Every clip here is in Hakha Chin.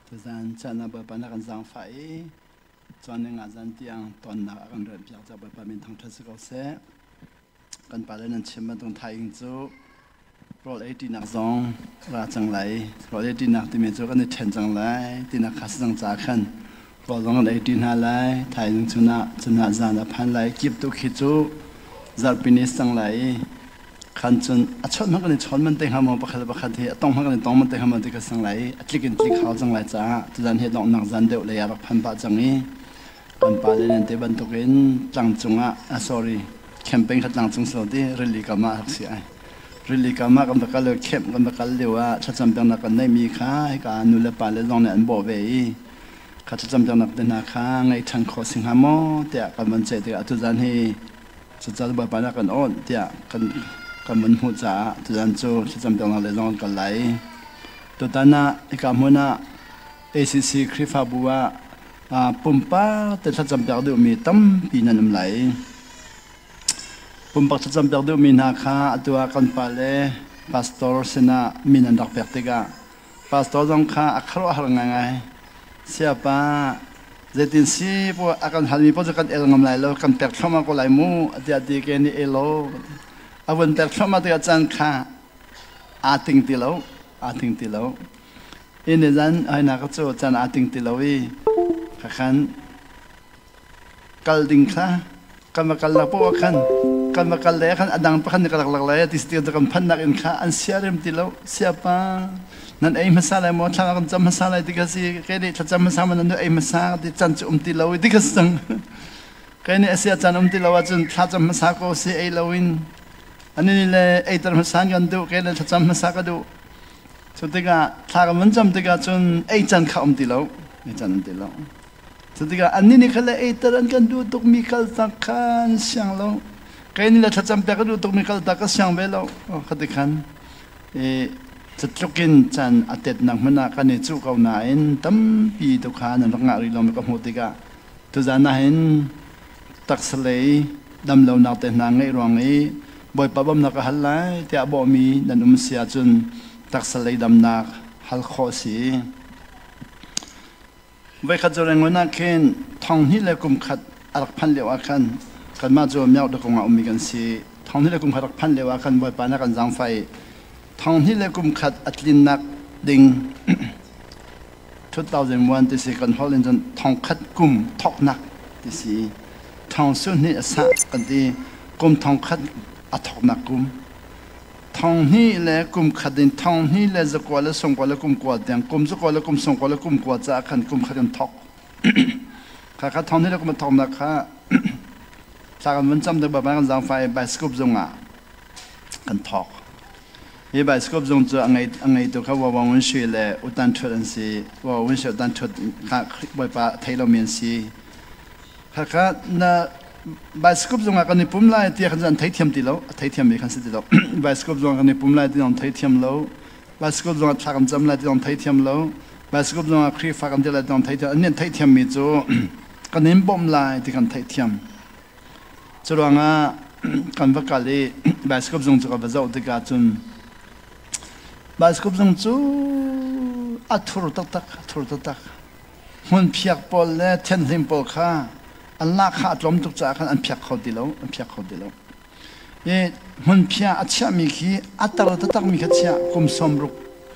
Tuzan caan ah Bawipa na kan zaangfah i caan ni nga zan tiang tonnak a kan remhpiak caah Bawipa min thangṭhat si ko seh. Kan pale nan chim bantuk thaing cu rawl ei ṭinak zong ra cang lai. Rawl ei ṭinak timi cu kan i ṭhen cang lai tinak kha si cang caah khan rawl zong kan ei ṭi hna lai. Thaizing chun ah chun ah zan a phan lai. Kip tu khi cu zarhpi ni si cang lai i khan cun a chawnh hmanh kan i chawn man te hnga maw, pakhat le pakhat hi a tong hmanh kan i tong man te hnga maw ti kha sang lai i a tlik in tlik hau cang lai caah tuzan hi donghnak zan deuh lei ah rak phan pah cang i kan pa le nan te bantukin tlang cungah, ah, sorry, camping kha tlang cung so ti rili kam ah rak si ai. Rili kam ah kan va kal, camp kan va kal lio ah thlacam peknak kan neihmi kha hika nu le pa le zong nih an bawh ve i kha thlacam peknak te hna kha ngaih ṭhan khawh si hnga maw tiah kan van ceih tikah tuzan hi cucaah Bawipa nih a kan awnh tiah kan van hmuh caah tuzan cu thlacam peknak lei zong kan kal lai. Tutan ah hika hmun ah ACC Khrihfabu ah pumpak te thlacam piak duhmi tampi nan um lai. Pumpak thlacam piak duhmi hna kha atu ah kan pale pastor sinah min an rak pek tikah pastor zong kha a khuaruahhar ngaingai. Siapa, zeitin si po a kan halmi po cu kan el ngam lai lo, kan pek thluahmah ko lai mu, tiah ti ke nih elo a vun pek thluahmah tikah caan kha aa ting ti lo, aa ting ti lo. Ini zan ai na ka cu caan aa ting ti lo i kha kal ding kha kan va kal nak poah khan kan va kal le khan adang pakhat nih ka rak lak lai ti ti kan phan nak in kha an sia rem ti lo. Siapa, nan ei hmasa lai maw, thla kan cam hmasa lai ti kha si? Ke nih thlacam hmasa ma nan ei hmasa ti can cu um ti lo ti kha sang. Ke nih asia caan um ti lo ahcun thla cam hmasa ko si, ei lo in. Ani le ei tar hmasa kan duh, ke le thlacam hmasa ka duh. Cu tikah thla kan van cam tikah cun ei can kha um ti lo, ei can um ti lo. Cutikah annih nih khan le eitar an kan duh tukmi kaltak kha an siang lo. Kei nih le thlacam pek a duh tukmi kaltak ka siang ve lo. Khati khan catluk in caan a tetnak hmun ah kan i cuh ko nain tampi tu kha nan rak ngah rih lomi ka hmuh tikah tuzan ah hin taksalei damlonak te hna ngeih ruang i Bawipa bawmhnak ka hal lai tiah bawhmi nan um si ahcun taksalei damnak hal khawh si. Voikhat cu Rangoon ah khin 2001 a rak phanh lio ah khan kanmah cu Myaukdakung ah ummi kan si. 2001 rak phanh lio ah khan Bawipa nih a kan zaangfah i 2001 a tlinnak ding 2001 ti si, kan holh in cun thongkhat kum thawknak ti si. Thong su hnih a sah kan ti, kum thongkhat a thawknak kum. 2001 in 2029 tiang, kum 2029 caah khan kum khat kan thawk. Kha kha thong hnih le kum a thawknak kha thla kan vun cam deuh bak kan zaangfah i bioscope zung ah kan thawk. Hi bioscope zung cu a ngeitu kha Wawa Ngun Sui le U Tan Htut an si. Wawa Ngun Sui, U Tan Htut kha Bawipa thei lomi an si. Khakha na bioscope zung ah kan i pum lai tiah khan an theithiam ti lo, a theithiam mi khan si ti lo. Bioscope zung ah kan i pum lai ti zong theithiam lo, bioscope zung ah thla kan cam lai ti zong theithiam lo, bioscope zung ah Khrihfa kan ti lai ti zong theithiam. An nih theithiam mi cu kan in bawmh lai ti kan theihthiam. Cu ruangah kan va kal i bioscope zung cu ka va zoh tikah cun bioscope zung cu a thur taktak, a thur taktak. Hmunphiak pawl le thianhlim pawl kha an lahkhah a tlawm tuk caah khan an phiak kho ti lo, an phiak kho ti lo. I hmunphiah a chiahmi khi a tar taktakmi kha chiah kum 60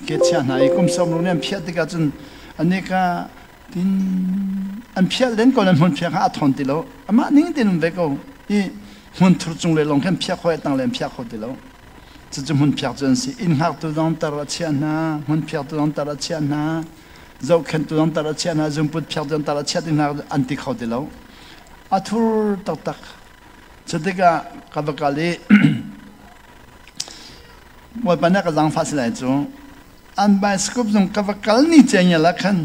ke chiah hna i kum 60 nih an phiah tikah cun anih ka tin an phiah len ko nan hmunphiah kha a thawn ti lo, amah ning tein um ve ko i hmunthur cung le lawng khan phiah kho tang le an phiah kho ti lo. Cucu hmunphiak cu an si. Inn hngaktu zong tar a chiah hna, hmunphiaktu zong tar a chiah hna, zohkhenhtu zong tar a chiah hna, zungput phiak zong tar a chiah ti hna an ti kho ti lo. A thur taktak. Cu tikah ka va kal i Bawipa nih a ka zaangfah si lai cu an bioscope zung ka va kal ni cengial ah khan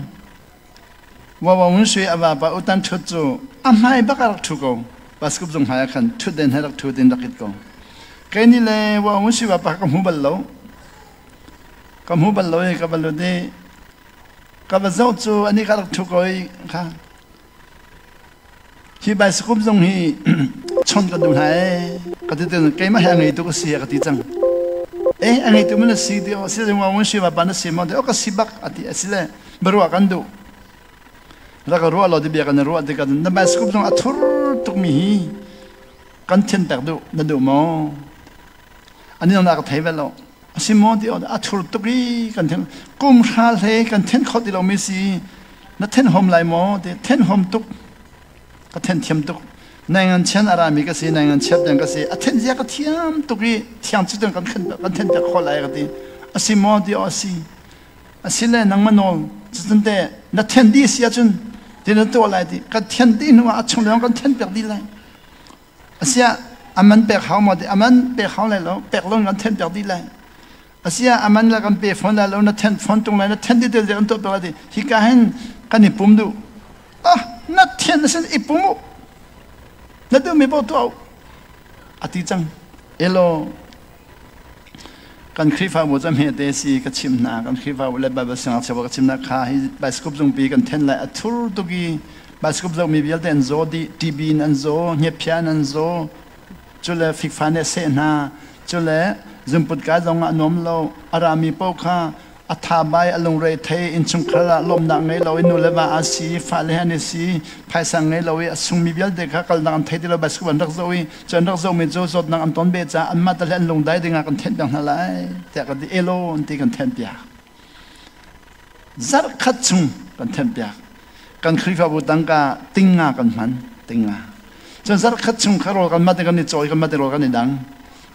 Wawa Ngun Sui a vapa U Tan Htut cu a hmai bak a rak ṭhu ko. Bioscope zung hmai ah khan ṭhutden he rak ṭhu tin rak it ko. Kei nih le Wawa Ngun Sui vapa ka hmu bal lo. Ka hmu bal lo i ka va lut i ka va zoh cu anih ka rak ṭhu ko i kha hi bicycle zong hi chon ka duh hna ee ka ti tin, keimah hi a ngeitu ka si a ka ti cang. Eh, a ngeitu man na si ti si wa mun si wa pa na si mo ti o ka si bak a ti. Asile. Biaruah kan duh. Rak ka ruah lo ti bia kan i ruah tikah na bicycle zong a thur tukmi hi kan thian pek duh na duh maw? Ani na ka thei ve lo. A si maw ti a thur tuk i kan then kum hra hle kan then kho ti lomi si na then hom lai maw ti then hom tuk ka then thiam tuk nai ngan chian a rami ka si nai ngan chiat deng ka si a then zia ka thiam tuk i thiang cu kan kan then piak kho lai ka ti a si maw ti a si a si le nangmah nawl cucun te na then dih si ahcun ti na tuah lai ti kan then dih hnu ah a chung leng kan then piak dih lai Asiah aman pek hau maw ti aman pek hau lai lo pek lo kan then piak dih lai asiah aman la kan pe fawn lai lo na then fawn tung lai na then dih te kan tuah piak lai ti hika hin kan i pum duh ah na then asin i pum u na duh mi paoh tuah u a ti cang elo kan Khrihfabu cu hmete si ka chim hna kan Khrihfabu le Bible siangngakchia ka chim hna kha hi bicycle zungpi kan then lai a thur tuk i bicycle zohmi vialte an zaw dih TB in an zaw hnepphia in an zaw cule fikfa nih a seh hna cule zunput kai zong ah a nuam lo a rami paoh kha a tha bai a lungre thei innchungkhar ah lawmnak ngei lo i nu le va aa si fale he an i si phaisa ngei lo i a sungmi vialte kha kalnak an thei ti lo bicycle an rak zoh i cu an rak zohmi cu zawtnak an ton ve caah anmah tal he an lungdai dingah kan thenh piak hna lai tiah kan ti elo an ti kan thenh piak zarh khat chung kan thenh piak kan Khrihfabu tangka tinga kan hman tinga cun zarh khat chung kha rawl kan mat kan i cawi kan mat rawl kan i dang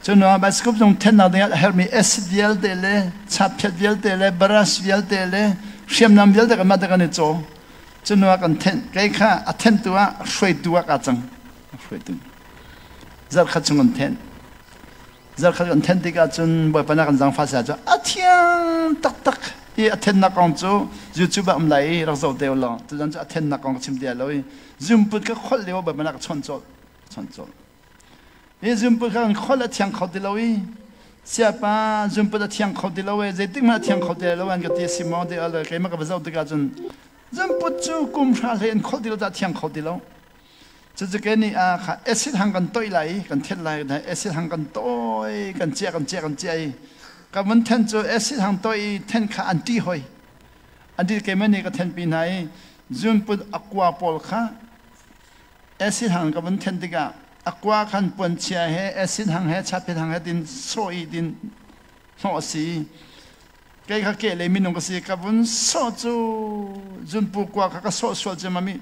cun bicycle zong thennak dingah a herhmi acid vialte le chaphiat vialte le brush vialte le hriamnam vialte kan mat kan i caw cun kan thenh kei kha a thentu ah hruaitu ah ka cang hruaitu zarh khat chung kan thenh zarh khat kan then tikah cun Bawipa na kan zaangfah sia cu a thiang taktak i a thennak kong cu YouTube ah um lai i rak zoh te u law tuzan cu a thennak kong ka chim ti lo i zumput ka kholh lio Bawipa na ka chawnh colh chawnh colh i zumput kha kan kholh a thiang kho ti lo i siapa zumput a thiang kho ti lo e zeitik hmanh a thiang kho ti lo an ka ti si maw ti al keimah ka va zoh tikah cun zumput cu kum hra hlei an kholh ti lo ta thiang kho ti lo Cucu ke nih ah kha acid hang kan toih lai i kan thet lai acid hang kan toi kan ciah kan ciah kan ciah i ka vun then cu acid hang toi i then kha an ṭih hoi an ṭih keimah nih ka then pi hna i zunput akua pawl kha acid hang ka vun then tikah akua khan puanchia he acid hang he chaphet hang he tin sawh i tin hnawh a si kei kha ke lei minung ka si ka vun sawh cu zunpu kua kha ka sawh sual cu mami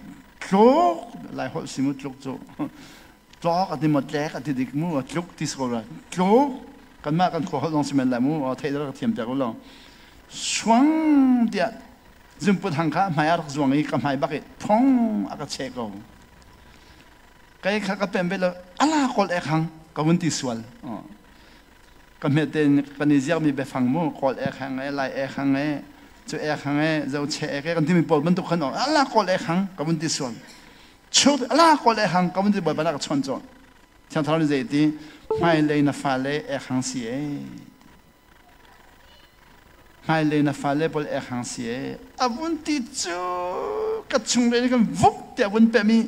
tluk lai holh si mu tluk cu tlok ati maw tlek ati dik mu tluk ti si ko lai tluk kanmah kan khua holh zong si men lai mu theih rak thiam piak u law suang tiah zunput hang kha hmai a rak zuang i ka hmai bak i thong a ka cheh ko kei kha ka pem ve lo ala kol ek hang ka vun ti sual ka hmet tein kan i ziakmi biafang mu kawl ek hang e lai ek hang e cu ek hang e zo che ek e kan timi pawl bantuk khan ala kawl ek hang ka vun ti sual chut ala kawl ek hang ka vun ti bawipa na ka chon chon thiang thlarau ni zei ti hmailei na fale ek hang si e hmailei na fale pawl ek hang si e a vun ti cu ka chung le kan vuk tiah vun pemi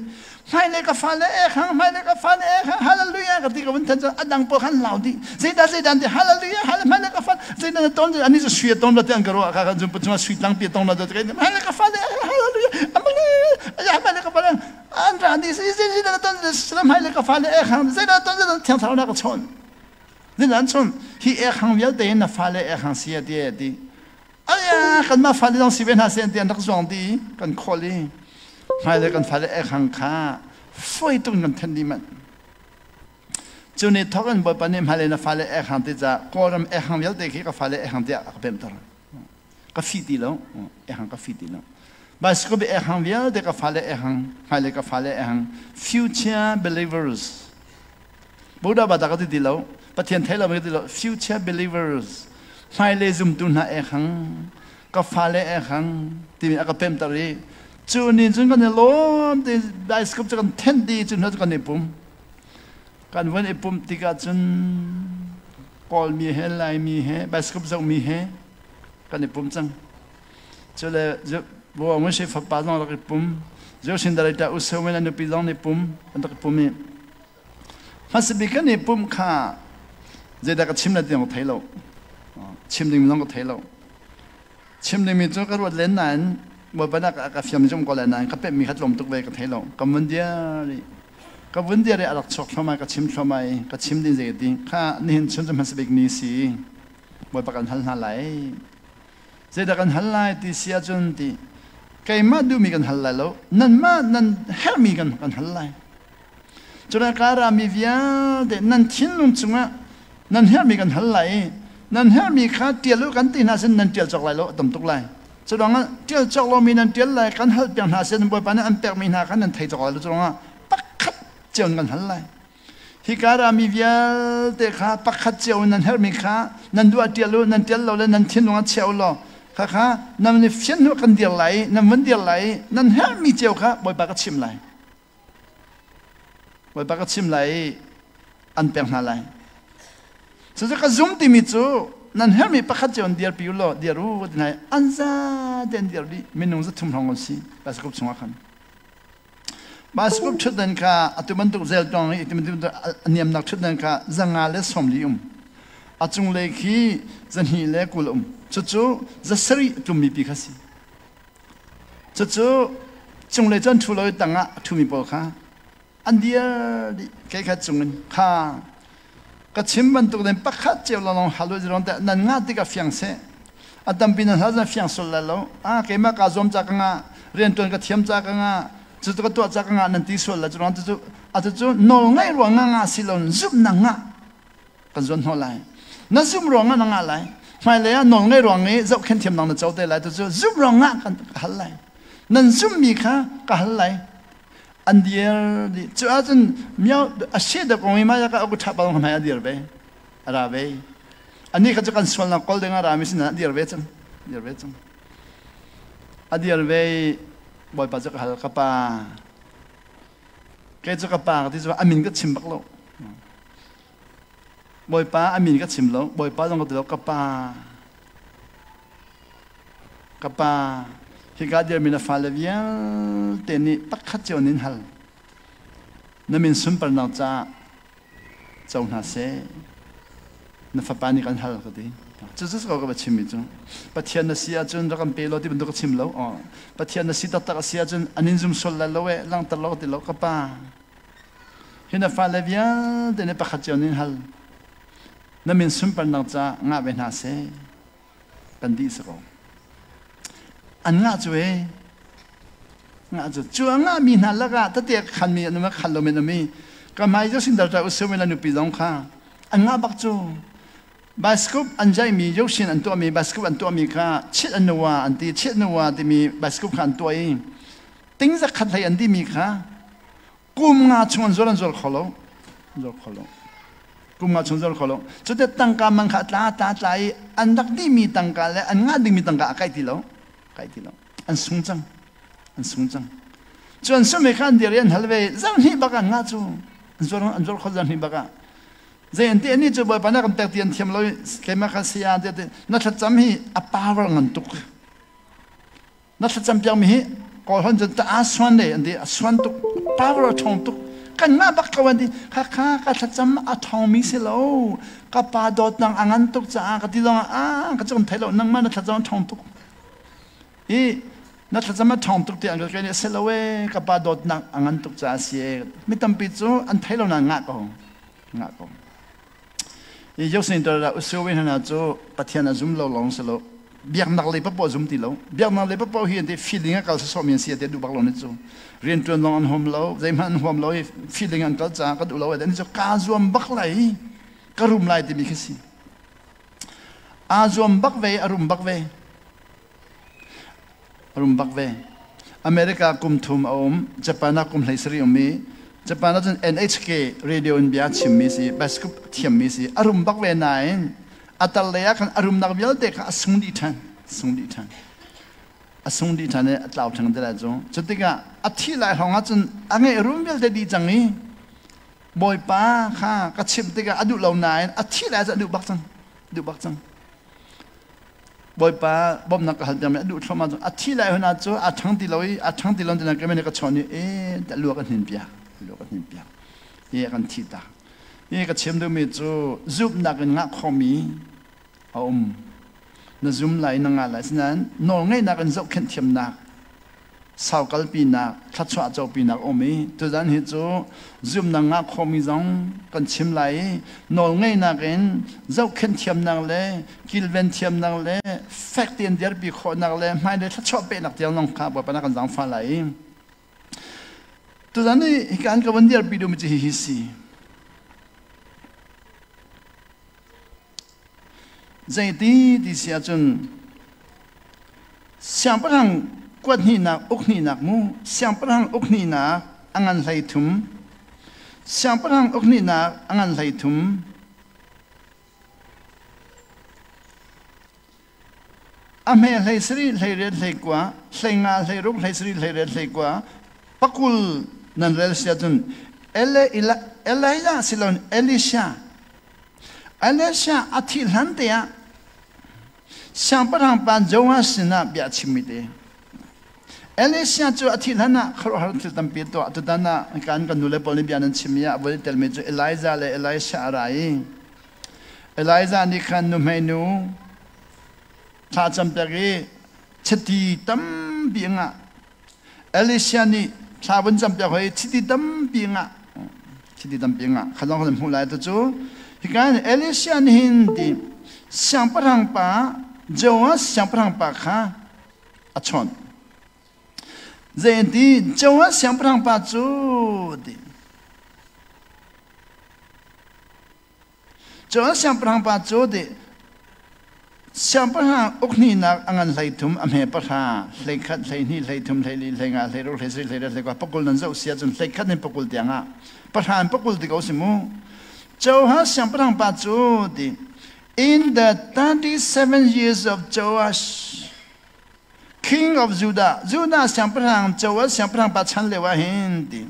hmailei ka fale ek hang hmailei ka fale ek hang hallelujah ka ti ka vun than cu a dang pawl khan lau dih zeidah zeidah ti hallelujah hallelujah hmailei ka fale zeidah na ton ani cu sui a ton lo ti an ka ruah kha kan zum put sui tlang pi tong lo te hmailei ka fale hallelujah amale ya hmailei ka fale an ra ni zeidah na ton hmailei ka fale ek hang zeidah ton zeidah thiang thlarau na ka chawn zeidah an chun hi ek hang vialte na fale ek hang si a ti ti Aya kanmah fale zong si ve hna seh ti an rak zuang dih kan khawl i hmailei kan fale ek hang kha fawi tuk in kan then dih manh. Cu ni thawk in Bawipa nih hmailei na fale ek hang ti caah Kawlram ek hang vialte khi ka fale ek hang tiah a ka pemter. Ka fih ti lo. Ek hang ka fih ti lo. Bicycle bi ek hang vialte ka fale ek hang, hmailei ka fale ek hang, future believers. Buddha bata ka ti ti lo. Pathian thei lo ka ti lo. Future believers. Hmailei zumtu hna ek hang, ka fale ek hang timi a ka pemter i cu ni cun kan i lawm ti bicycle cu kan then ti cu hna cu kan i pum. Kan vun i pumh tikah cun Kawlmi he Laimi he bicycle zohmi he kan i pum cang. Cule Bawa Ngun Sui fapa zong rak i pum. Josin Director U Seo Win a nupi zong nih pum an rak i pum i hmasabik kan i pumh kha zeidah ka chim le ti zong ka thei lo. Chim ding zong ka thei lo. Chim dingmi cu ka ruat len nain Bawipa nak a ka fiam zum ko lai nain ka pemmi kha tlawm tuk ve ka thei lo. Ka vun dir i ka vun dir i a rak chuak thluahmah ka chim thluahmah i ka chim ding zei ti kha nihin chun cu hmasa bik ni si Bawipa kan hal hna lai. Zeidah kan hal lai ti si ahcun ti keimah duhmi kan hal lai lo nanmah nan herhmi kan kan hal lai. Cun ka rami vialte nan thinlung cungah nan herhmi kan hal lai i nan herhmi kha ṭial u kan ti hna sin nan ṭial cawk lai lo a tam tuk lai. Cu ruangah ṭial cawk lomi nan ṭial lai kan hal piak hna sin Bawipa nih an pekmi hna kha nan thei cawk lai lo. Cu ruangah pakhat cio in kan hal lai. Hika rami vialte kha pakhat cio in nan herhmi kha nan duh ah ṭial u, nan ṭial lo le nan thinlung ah chia u law khakha nan i fian hnu kan dir lai i nan vun dir lai i nan herhmi cio kha Bawipa ka chim lai. Bawipa ka chim lai i an pek hna lai. Cucu ka zum timi cu nan herhmi pakhat cio in dirpi u law dir u ti hna i an zate an dir dih minung za thum hrawng an si bioscope chungah khan. Bioscope ṭhutdan kha atu bantuk zeltawng i ti bantuk a niamnak ṭhutdan kha 140 um. A cunglei khi 220 um. Cucu 700 tlummi pi kha si. Cucu cunglei cu an ṭhu lo i tangah a ṭhumi pawl kha an dir dih kei kha cungin kha ka chim bantuk in pakhat cio lawnglawng hal u zirong teh nan ngah tikah fiang seh a tampi nan hal zan fiang sul lai lo a keimah kaa zuam ca ka ngah rianṭuan ka thiam ca ka ngah cucu ka tuah ca ka ngah nan ti sual lai cu cucu atu cu nawl ngaih ruang ngah ngah si lo zumhnak ngah kan zuan hnawh lai na zumh ruangah na ngah lai hmailei ah nawl ngei ruang i zohkhenh thiamnak na co te lai tu cu zumh ruangah kan ka hal lai nan zumhmi kha ka hal lai an dir dih cu ahcun miao a si da kong i ma ka aku tha pa hmai a dir ve a ra ve ani kha cu kan sualnak kol ding a ra mi sin a dir ve cang dir ve cang a dir ve bawipa cu ka hal ka pa kei cu ka pa ka ti cu a min ka chim bak lo Bawipa a min ka chim lo. Bawipa zong ka ti lo. Ka pa. Ka pa. Hika dirmi na fale vialte nih pakhat cio nin hal. Na min sunparnak caah co hna seh. Na fapa nih kan hal ka ti. Cucu ko ka va chimmi cu. Pathian na si ahcun rak kan pe law ti bantuk ka chim lo. Pathian na si taktak a si ahcun an in zum sual lai lo eh langhter lo ka ti lo. Ka pa. Hi na fale vialte nih pakhat cio nih hal. Na min sunparnak caah ngah ve hna seh. Kan dih si ko. An ngah cu e. Ngah cu. Cu a ngahmi hna lakah tete khanmi an um khan lomi an um i ka hmai cu sindar ta usumi la nupi zong kha an ngah bak cu. Bioscope an jaihmi Yoshin an tuahmi bioscope an tuahmi kha chit an nuwa an ti chit nuwa timi bioscope kha an tuah i ting zakhat hlei an timi kha kum nga chung an zuar an zuar kho lo zuar kho lo kum nga chung zuar kho lo cute tangka man kha tla tla tla i an rak dihmi tangka le an ngah dingmi tangka a kai ti lo kai ti lo an sung cang an sung cang cu an sum kha an dir i an hal ve zarhnih bak an ngah cu an zuar an zuar kho zarhnih bak ah zei an ti ani cu bawipa na kan pek ti an thiam lo keimah kha saya te na thlacam hi a power ngan tuk Na thlacam piakmi hi Kawlhon cun ta a suan le an ti a suan tuk power a ṭhawng tuk kan ngah bak ko an ti khakha ka thlacam a ṭhawngmi si lo ka pa dawtnak a ngan tuk caah ka ti zong ah ka cu thei lo nangmah na thlacam a ṭhawng tuk i na thlacam a ṭhawng tuk tiah ka nih si lo e ka pa dawtnak a ngan tuk caah si e mi tampi cu an thei lo na ngah ko ngah ko I Joseph nih usu hna cu Pathian a zum lo lawng si lo biaknak lei papoh zum ti lo biaknak lei papoh hi an ti feeling a kal sawsawh mi an si a ti duh bak lo ni cu rianṭuan zong an huam lo zeihmanh an huam lo i feeling an kal caah ka duh lo ani cu kaa zuam bak lai ka rum lai timi khi si aa zuam bak ve a rum bak ve A rum bak ve. America kum thum a um, Japan ah kum 17 um i Japan ah cun NHK radio in bia chimmi si, bicycle thiammi si, a rum bak ve nain a tar lei ah khan a rumnak vialte kha a sung dih ṭhan, sung dih ṭhan. A sung dih ṭhan i a tlau ṭhan te lai cu. Cu tikah a thih lai hrawng ah cun a ngeih rum vialte dih cang i Bawipa kha ka chimh tikah a duh lo nain a thih lai cu a duh bak cang, duh bak cang. Bawipa bawmhnak ka hal piakmi a duh thluahmah cu a thi lai hun ah cu a ṭhang ti lo i a ṭhang ti lo tina keimah nih ka chawn i e ta lua ka hnin piak lua ka hnin piak i a kan thih tak i ka chim duhmi cu zumhnak in ngah khomi a um na zum lai na ngah lai sinain nawlngeihnak in zohkhenh thiamnak. Sau kalpinak, thluachuah copinak um i tuzan hi cu zumnak ngah khomi zong kan chim lai i nawlngeihnak in zohkhenh thiamnak le kilven thiamnak le fek tein dirpi khawhnak le hmailei thluachuah pehnak tiang zong kha Bawipa na kan zaangfah lai i tuzan hi hika an ka van dirpi duhmi cu hihi si. Zeiti ti si ahcun siangpahrang kuat hnihnak uk hnihnak mu siangpahrang uk hnihnak a ngan hlei thum siangpahrang uk hnihnak a ngan hlei thum a hme hlei sarih hlei riat hlei kua hlei nga hlei ruk hlei sarih hlei riat hlei kua pakul nan rel si ahcun Elijah siloin Elisha Elisha a thih hlan te ah siangpahrang pa Joash sinah bia a chimmi te. Elisha cu a thih hlan ah khuaruahhar thil tampi a tuah. Tutan ah kan kan nule pawl nih bia nan chimmi ah voi telmi cu Elijah le Elisha a ra i Elijah nih khan nuhmei nu thla campiak i chiti tampi a ngah. Elisha nih thla vun campiak hoi chiti tampi ngah chiti tampi ngah kha zong kan hmuh lai tu cu hika in Elisha nih hin ti siangpahrang pa Joash siangpahrang pa kha a chawnh zei ti Joash siangpahrang pa cu ti Cun siangpahrang pa cu ti siangpahrang uk hnihnak a ngan hlei thum a hme pahra hlei khat hlei hnih hlei thum hlei li hlei nga hlei ruk hlei sarih hlei riat hlei kua pakul nan zoh si ahcun hlei khat in pakul tiang ah pahra in pakul ti ko si mu Joash siangpahrang pa cu ti in the 37 years of Joash king of Judah Judah siangpahrang Joash siangpahrang pa chan lio ah hin ti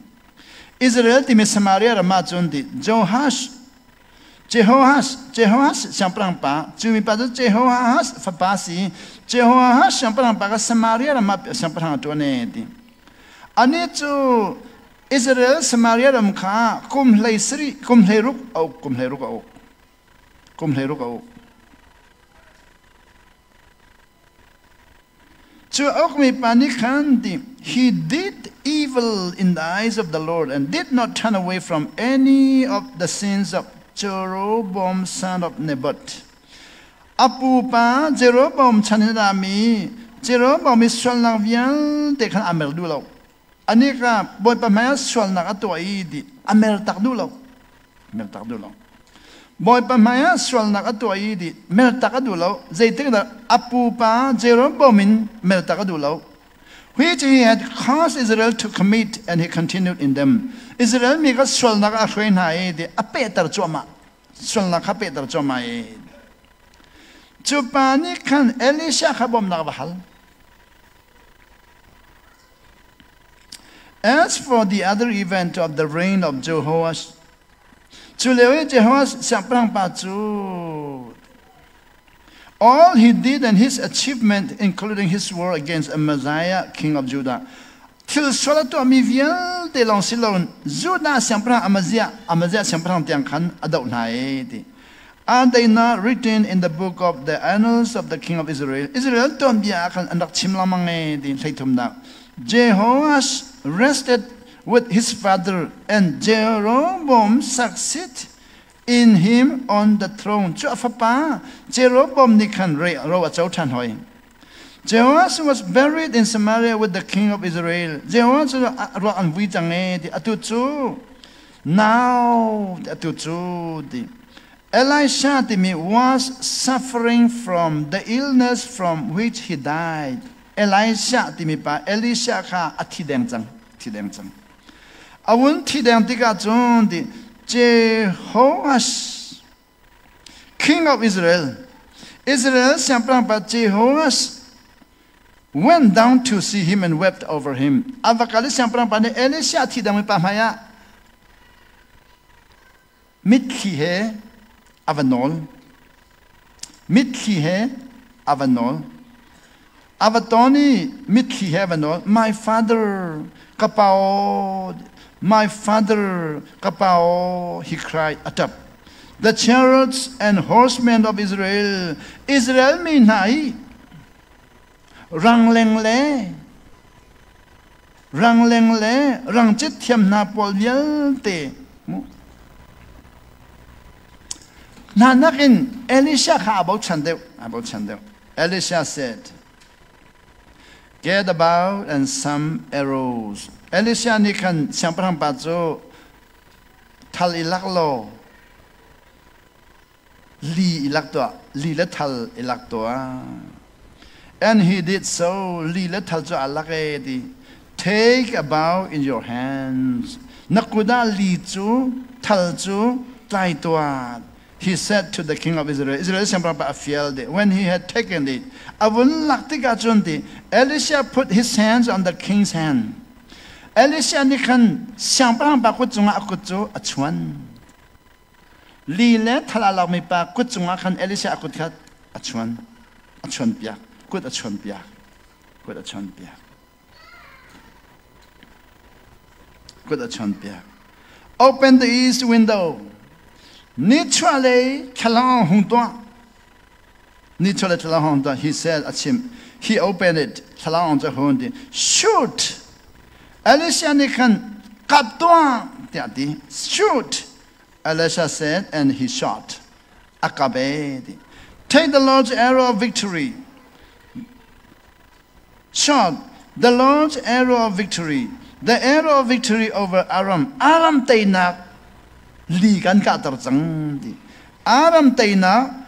Israel timi Samaria ram ah cun ti Joash Jehoahaz Jehoahaz siangpahrang pa cu mipa cu Jehoahaz fapa si Jehoahaz siangpahrang pa kha Samaria ram ah siangpahrang a ṭuan e ti anih cu Israel Samaria ram kha kum hlei sarih kum hlei ruk a uk kum hlei ruk a uk kum hlei ruk a uk Cu ukmi pa nih khan ti he did evil in the eyes of the Lord and did not turn away from any of the sins of Jeroboam son of Nebat. A pupa Jeroboam chan in a mi Jeroboam i sualnak vialte khan a mer duh lo. Anih kha Bawipa hmaiah sualnak a tuah i ti a mer tak duh lo. Mer tak duh lo. Bawipa hmaiah sualnak a tuah i ti mer tak a duh lo. Zeitikdah a pupa Jeroboam in mer tak a duh lo. Which he had caused Israel to commit and he continued in them. Israel mi kha sualnak a hruai hna i ti a pehter cuahmah. Sualnak kha pehter cuahmah i cu pa nih khan Elisha kha bawmhnak va hal. As for the other event of the reign of Jehoash, cu lio i Jehoash siangpahrang pa cu all he did and his achievement, including his war against Amaziah, king of Judah, thil sual a tuahmi vialte lawng si loin Judah siangpahrang Amaziah, Amaziah siangpahrang tiang khan a doh hna i ti. Are they not written in the book of the annals of the king of Israel? Israel tuanbia ah khan an rak chim lengmang e ti hleithumnak. Jehoash rested with his father and Jeroboam succeeded in him on the throne. Cu a fapa Jeroboam nih khan ro a co ṭhan hoi. Jehoash was buried in Samaria with the king of Israel. Jehoash cu ruak an vui cang e ti atu cu now ti atu cu ti Elisha timi was suffering from the illness from which he died. Elisha timi pa Elisha kha a thi deng cang thi deng cang. A vun thi deng tikah cun ti Jehoash king of Israel, Israel siangpahrang pa Jehoash went down to see him and wept over him. A va kal i siangpahrang pa nih Elisha thi dangmi pa hmaiah mitthli he a va nawl. Mitthli he a va nawl. A va ton i mitthli he a va nawl. My father, ka pa aw, my father, ka pa aw, he cried, a ṭap. The chariots and horsemen of Israel, Israel mi hna i rangleng le Rangleng le rangcit thiam hna pawl vialte mu hna nakin Elisha kha a bochan deuh a bochan deuh. Elisha said, "Get a bow and some arrows." Elisha nih khan siangpahrang pa cu thal i lak law li i lak tuah, li le thal i lak tuah. And he did so. Li le thal cu a lak e ti. Take a bow in your hands. Na kut ah li cu, thal cu tlai tuah. He said to the king of Israel. Israel siangpahrang pa a fial de. When he had taken it, a vun lak tikah cun ti, Elisha put his hands on the king's hand. Elisha nih khan siangpahrang pa kut cungah a kut cu a chuan. Li le thal aa lakmi pa kut cungah khan Elisha a kut kha a chuan a chuanpiak kut a chuanpiak kut a chuanpiak kut a chuanpiak. Open the east window. Nichuahlei thlalang hung tuah. Nichuahlei thlalang hung tuah. He said, a chim. He opened it. Thlalang cu hun ti. Shoot! Elisha nih khan kap tuah tiah ti. Shoot! Elisha said, and he shot. A kap e ti. Take the Lord's arrow of victory. Shot the Lord's arrow of victory. The arrow of victory over Aram. Aram teinak li kan kahter cang ti. Aram teinak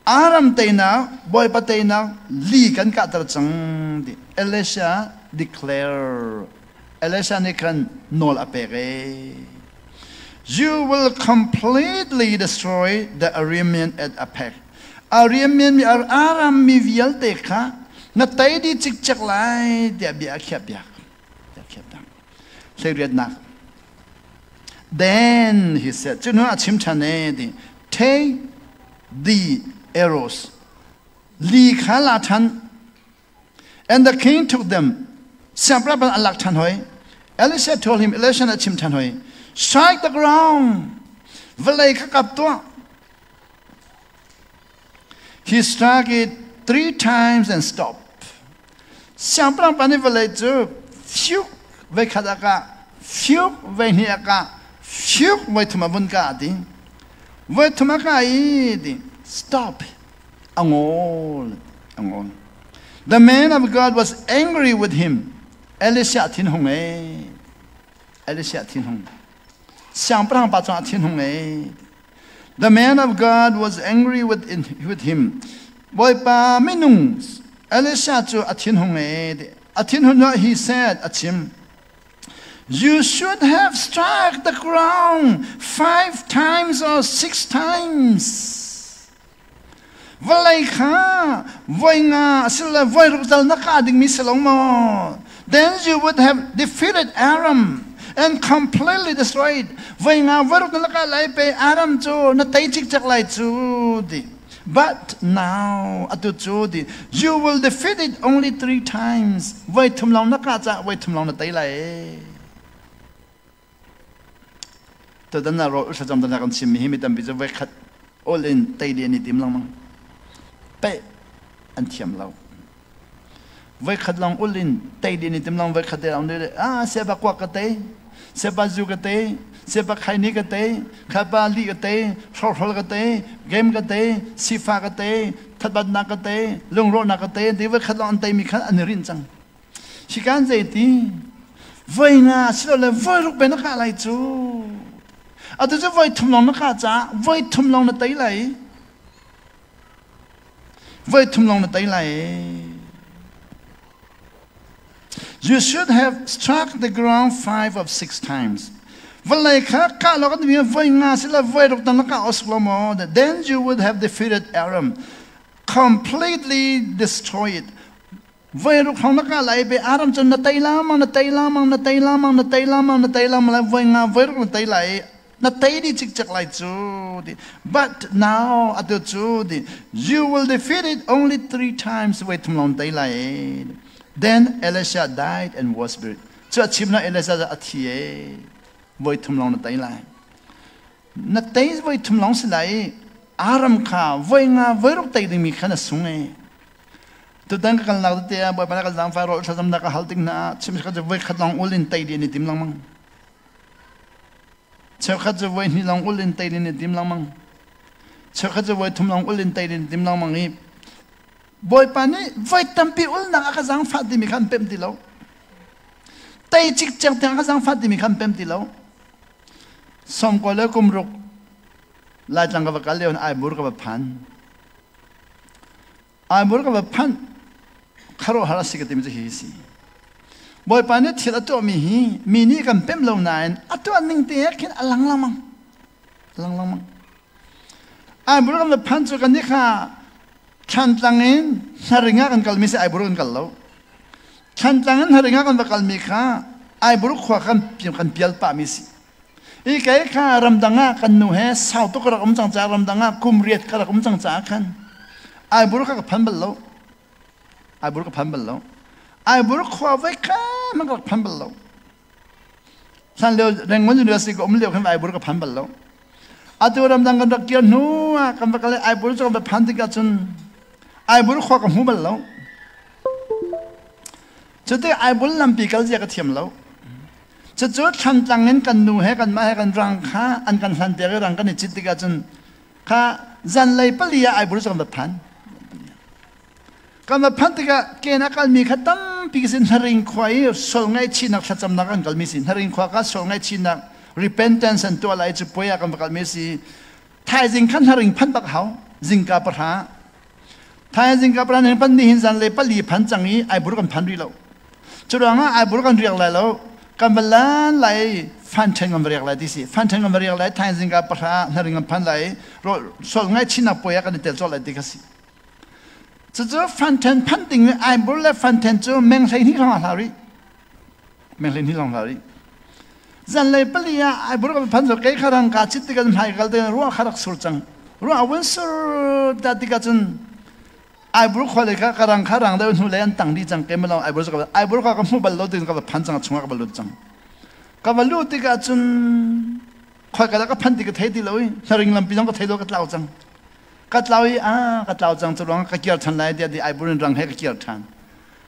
Aram teinak Bawipa teinak li kan kahter cang ti. Elisha declare. Elisha nih khan nawl a pek e. You will completely destroy the Aramean at Aphek. Aramean mi Aram mi vialte kha na tei dih cikcek lai tiah bia a khiah piak. Hleiriatnak. Then he said, cu hnu ah chim ṭhan e ti, take the arrows. Li kha la ṭhan. And the king took them. Siangpahrang a lak ṭhan hoi. Elisha told him, Elisha nih a chim ṭhan hoi. Strike the ground. Vawlei kha kap tuah. He struck it three times and stopped. Siangpahrang pa nih vawlei cu fiuk voi khat a kah, fiuk voi hnih a kah, fiuk voi thum a vun kah a ti. Voi thum a kah i ti stop a ngol a ngol. The man of God was angry with him. Elisha thinhung e. Elisha thinhung. Siangpahrang pa cungah thinhung e. The man of God was angry with, with him. Bawipa minung Elisha cu a thinhung e. A thinhun he said, a chim. You should have struck the ground five times or six times. Vawlei kha voi nga asile voi ruk tal na ka dingmi si lo maw? Then you would have defeated Aram and completely destroyed. Voi nga voi ruk na laka lai pe Aram cu na tei cikcek lai cu ti. But now atu cu ti you will defeat it only three times. Voi thum long na ka ca voi thum long na tei lai. Tutan ah rawl thlacam tan kan chimmi hi mi tampi cu voikhat all in tei dih an i tim lengmang. Peh an thiam lo. Voikhat lawng ul in tei dih an i tim lengmang voikhat te lawng ah siapa kuak ka tei, siapa zu ka tei, siapa khaini ka tei, khapa li ka tei, hrohrol ka tei, game ka tei, sifa ka tei, thatbatnak ka tei, lungrawhnak ka tei, ti voikhat lawng an teimi kha an i rinh cang. Hi kan zeiti voi nga silole voi ruk pe na kah lai cu. Atu cu voi thum lawng na kah caah voi thum lawng na tei lai. Voi thum lawng na tei lai. You should have struck the ground five of six times. Vawlei kha kah lo kan timi voi nga sila voi ruk tan na kah osuk lo maw? Then you would have defeated Aram, completely destroyed. Voi ruk hrawng na kah lai be Aram cun na tei lamang na tei lamang na tei lamang na tei lamang na tei lamang lai voi nga voi ruk na tei lai na tei dih cikcek lai cu ti. But now atu cu ti you will defeat it only three times voi thum lawng tei lai. Then Elisha died and was buried. Cu a chim na Elisha a thi e voi thum lawng na tei lai. Na tei voi thum lawng si lai Aram kha voi nga voi ruk tei dingmi kha na sung e. Tutan ka kalnak tete ah Bawipa nih kan zaangfah rawl thlacamnak ka hal tik hna ah chim khat cu voi khat lawng ul in tei ding i tim lengmang. Cheukhat cu voi hnih lawng ul in tei ding i tim lengmang. Cheukhat cu voi thum lawng ul in tei ding i tim lengmang i Bawipa nih voi tampi ulnak a ka zaangfah timi kha an pemh ti lo. Tei cikcek tiang a ka zaangfah timi kha an pemh ti lo. Sawmkua le kum ruk Laitlang ka va kal lio in Aibur ka va phan. Aibur ka va phanh khuaruahhar a si ka timi cu hi si. Bawipa nih thil a tuahmi hi mi nih kan pemh lo nain a tuah ning te ah khin a lang lengmang. Lang lengmang. Aibur kan va phanh cu kan nih kha Thlantlang in Hnaring ah kan kalmi si Aibur kan kal lo. Thlantlang in Hnaring ah kan va kalmi kha Aibur khua kan kan pial pahmi si. I kei kha ramdang ah kan nu he sau tuk ka rak um cang caah, ramdang ah kum riat ka rak um cang caah khan Aibur kha ka phan bal lo. Aibur ka phan bal lo. Aibur khua voi kha man ka rak phan bal lo. Hlan lio Rangoon University ka um lio khan Aibur ka phan bal lo. Atu ramdang kan rak kir hnu ah kan va kal i Aibur cu kan va phan tikah cun Aibur khua ka hmu bal lo. Cuti Aibur lampi kal zia ka thiam lo. Cucu Thlantlang in kan nu he kanmah he kan rang kha an kan hlanpiak i rang kan i cit tikah cun kha zanlei pali ah Aibur cu kan va phan. Kan va phanh tikah ken a kalmi kha tampi sin Hnaring khua i sual ngaihchihnak thlacamnak an kalmi si. Hnaring khua kha sual ngaihchihnak repentance an tuah lai cu puai ah kan va kalmi si. Thaizing kha Hnaring phanh bak hau zingka 3. Thaizing ka pran hin pan nihin zanlei 4 phan cang i Aibur kan phan rih lo. Cu ruangah Aibur kan riak lai lo. Kan va lan lai fan ṭhen kan va riak lai ti si. Fan ṭhen kan va riak lai thaizing ka 3 Hnaring kan phan lai sol ngaihchihnak puai ah kan i tel cawh lai ti kha si. Cucu fan ṭhen phan ding i Aibur le fan ṭhen cu meng 12 hrawng ah hla rih. Meng 12 hrawng hla rih. Zanlei 4 ah Aibur kan phan zo kei kha rang ka chit tikah hmai kal te ruah kha rak sur cang. Ruah a vun sur ta tikah cun Aibur khua lei kha ka rang kha rang deuh hnu lei an tang dih cang ke malong Aibur cu ka Aibur kha ka hmu bal lo tin ka va phan cang chungah ka va lut cang. Ka va lut tikah cun khoi ka ka phan ti ka thei ti lo i hnaring lampi zong ka thei lo, ka tlau cang. Ka tlau i a ka tlau cang cu ruang ka kir than lai tiah ti Aibur in rang he ka kir than.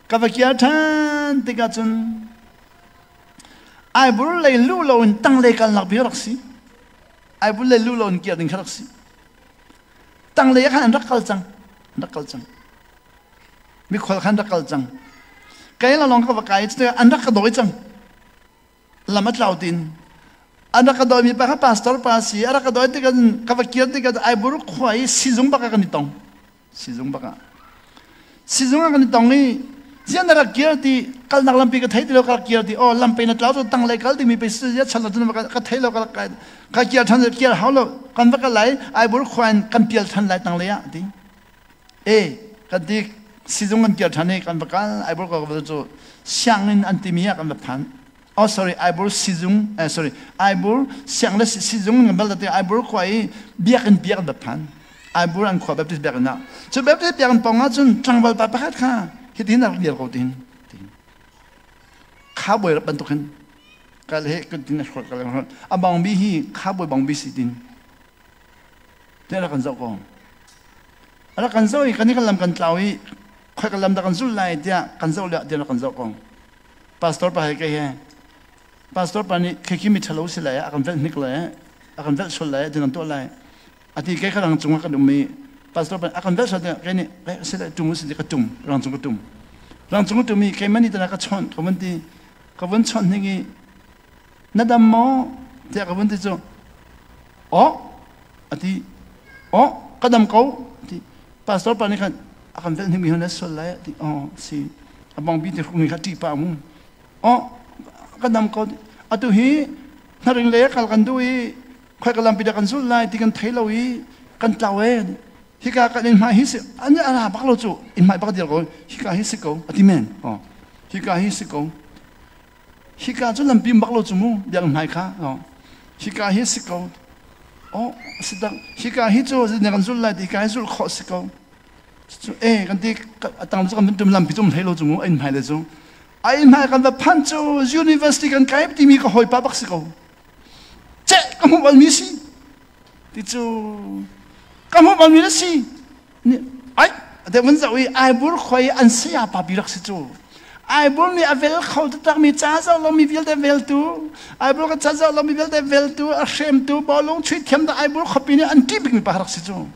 Ka va kir than tikah cun Aibur lei lu lo in tanglei kalnak bia rak si. Aibur lei lu lo in kir ding kha rak si. Tanglei ah khan an rak kal cang. An rak kal cang. Mikhual khan rak kal cang. Kei la lawng ka va kai cu an rak ka dawi cang. Lam a tlau tin. An rak ka dawi mi pa kha pastor pa si. A rak ka dawi tikah ka va kir tikah Aibur khua i sizung bak ah kan i tong. Sizung bak ah. Sizung ah kan i tong i zian na rak kir ti, kalnak lampi ka thei ti lo ka rak kir ti. Oh, lampi na tlau cu tanglei kal dingmi pe si ya chan lo cun ka thei lo, ka rak ka kir than. Kir hau lo, kan va kal lai, Aibur khua in kan pial than lai tanglei ah ti. E kan ti, sizung kan kir than i kan va kal. Aibur ka va cu sianginn an timi ah kan va phan. Oh, sorry, Aibur sizung, sorry, Aibur siang le sizung kan bal te. Aibur khua i biakinn biak an va phan. Aibur an khua Baptist biakinn ah, cu Baptist biakinn pawng ah cun tlangval pa pakhat kha hitin a rak dir ko. Tin khabawi rak bantuk hin kal he kan tin a hrawt kal hrawt a bang bi hi khabawi bang bi si tin te rak kan zoh ko. A rak kan zoh i kan i kan lam kan tlau i khoi kan lam dah kan zul lai tiah kan zoh le tiah rak kan zoh ko. Pastor pa he kei he, pastor pa nih khi mi ṭhalo si lai, a kan velh hnik lai, a kan velh sual lai ti kan tuah lai ati. Kei kha rang cung ah kan um i pastor pa a kan velh sual tiah kei nih si lai tum si ka tum rang cung ka tum rang cung ka tum i keimah nih tana ka chawnh ka vun ti ka vun chawnh hnik i na dam maw tiah ka vun ti cu oh ati, oh ka dam ko ti. Pastor pa nih khan a kan velh hnik mi na sual lai ati. Oh si a bang bi te hruk mi kha ṭih pa mu. Oh ka dam ko, atu hi hnaring le kal kan duh i khoi ka lampi dah kan zul lai ti kan thei lo i kan tlau e. Hika kan in hmai hi si an ara bak lo cu in hmai bak dir ko, hika hi si ko ati men. Oh hika hi si ko, hika cu lampi bak lo cu mu biak hmai kha. Oh hika hi si ko. Oh si tak, hika hi cu ne kan zul lai ti, hika hi zul khawh si ko cu e kan ti. Atang cu kan tum lampi cum hlei lo cu mu in hmai le cu ai hmai kan va phan cu university kan kai timi ka hawipa bak si ko ceh ka hmuh balmi si ti cu ka hmuh balmi na si ni ai. Te mun zoh i Aibur khua i an saya pa bi rak si cu. Aibur nih a vel kho taktakmi ca zoh lomi vialte veltu, Aibur ka ca zoh lomi vialte veltu, a hremtu, bawlung chuih thiam dah Aibur khuapi nih an ṭih bikmi pa rak si cu.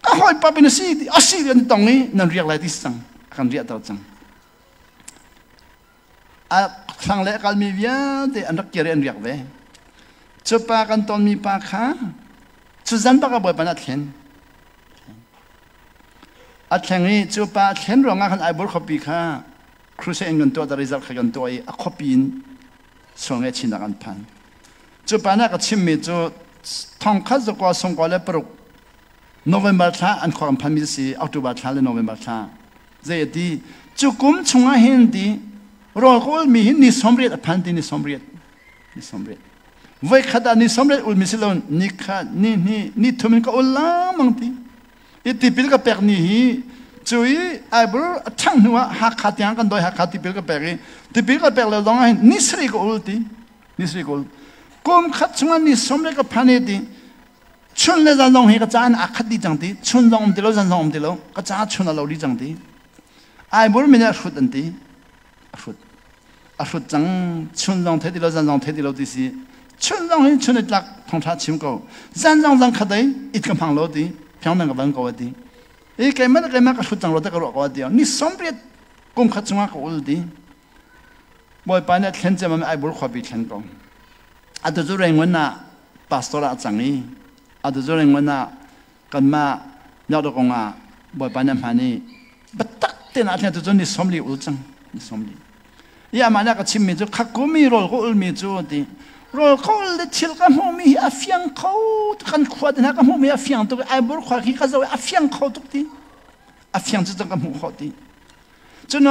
Ka hawipa bin a si, a si an tong i nan riak lai ti si cang, a kan riahter cang. A thlang le a kalmi vialte an rak kir i an riak ve. Cu pa kan tonmi pa kha cu zan bak ah Bawipa nih a thlen. A thleng i cu pa a thlen ruangah khan Aibur khuapi kha crusade in kan tuah ta result kha kan tuah i a khuapi in sual ngaihchihnak an phan. Cu pa nih a ka chimmi cu thongkhat zakua sungkua le paruk November thla an khua kan phanmi si October thla le November thla zei a ti cu kum chungah hin ti rawl ka ulmi hi ni 80 a phan ti ni 80 ni 80 voi khat ah ni 80 ulmi si lo ni khat ni hnih ni thum in ka ul lengmang ti i tipil ka pek ni hi cu i aibur a ṭhang hnu ah Hakha tiang kan doi Hakha tipil ka pek i tipil ka pek le lawng ah hin ni sarih ka ul ti ni sarih ka ul kum khat chungah ni 80 ka phan i ti Chun le zan zong hi ka caan aa khat dih cang ti. Chun zong um ti lo, zan zong um ti lo. Ka caah chun a lo dih cang ti. Aibur min a hrut an ti. A hrut. A hrut cang. Chun zong thei ti lo, zan zong thei ti lo ti si. Chun zong hi chun i tlak thongtha chim ko. Zan zong zan khat ei it ka hmang lo ti. Phiang nang ka van ko ti. I keimah keimah ka hrut cang lo te ka ruah ko ti. Ni 80 kum khat chungah ka ul ti. Bawipa nih a thlen cem Aibur khuapi thlen ko. Atu cu Rangoon ah pastor ah a cang i atu cu Rangoon ah kanmah Nyakdakong ah Bawipa nih a hman i biatak tein a thlen atu cu ni 40 ul cang ni 40. I amah nih a ka chimmi cu khakumi rawl ka ulmi cu a ti. Rawl ka ul le thil ka hmuhmi hi a fiang kho kan khua te hna ka hmuhmi a fiang tuk i Aibur khua khi ka zoh i a fiang kho tuk ti. A fiang cu cang ka hmuh khawh ti. Cun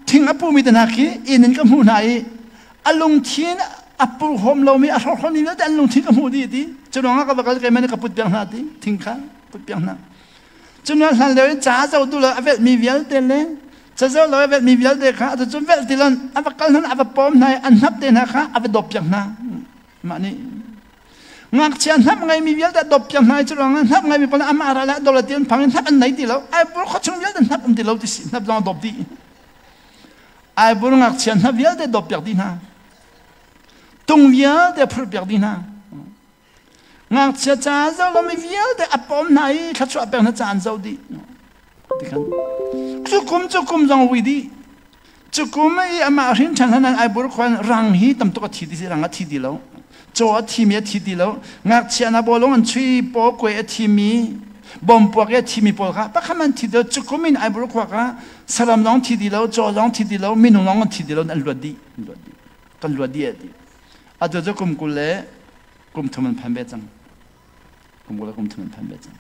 thing a pumi te hna khi inn in ka hmuh hna i a lungthin a purhawm lomi a hrawkhralmi vialte an lungthin ka hmuh dih ti. Cu ruangah ka va kal keimah nih ka put piak hna ti. Thing kha put piak hna. Cun hlan lio in ca zoh duh lo a velhmi vialte le ca zoh lo a velhmi vialte kha atu cun velh ti lon a va kal hna a va pawm hna i an hnap te hna kha a va dawp piak hna. Mah nih ngakchia hnap ngeimi vialte dop piak hna i cu ruangah hnap ngeimi pawl amah ral ah dawla ti an phang i hnap an nei ti lo Aibur khua chung vialte hnap um ti lo ti si hnap zong dop dih Aibur ngakchia hnap vialte dop piak dih hna tung vialte phurh piak dih hna ngakchia ca zo lomi vialte a pawm hna i thluachuah pek hna ca an zo dih tikhan cu kum cu kum zong vui dih cu kum i amah hrin ṭhan hanan Aibur khuan rang hi tam tuk a thi ti si rang a thi ti lo caw a thimi a thi ti lo ngakchia na bawlung an chui paw kuai a thimi bom puak i a thimi pawl kha pakhat an thi ti lo cu kum in Aibur khua kha saram zong thi ti lo caw zong thi ti lo minung zong an thi ti lo an luat dih an luat dih kan luat dih ti atu cu kum 20 le kum thum an phan ve cang kum 20 le kum thum an phan ve cang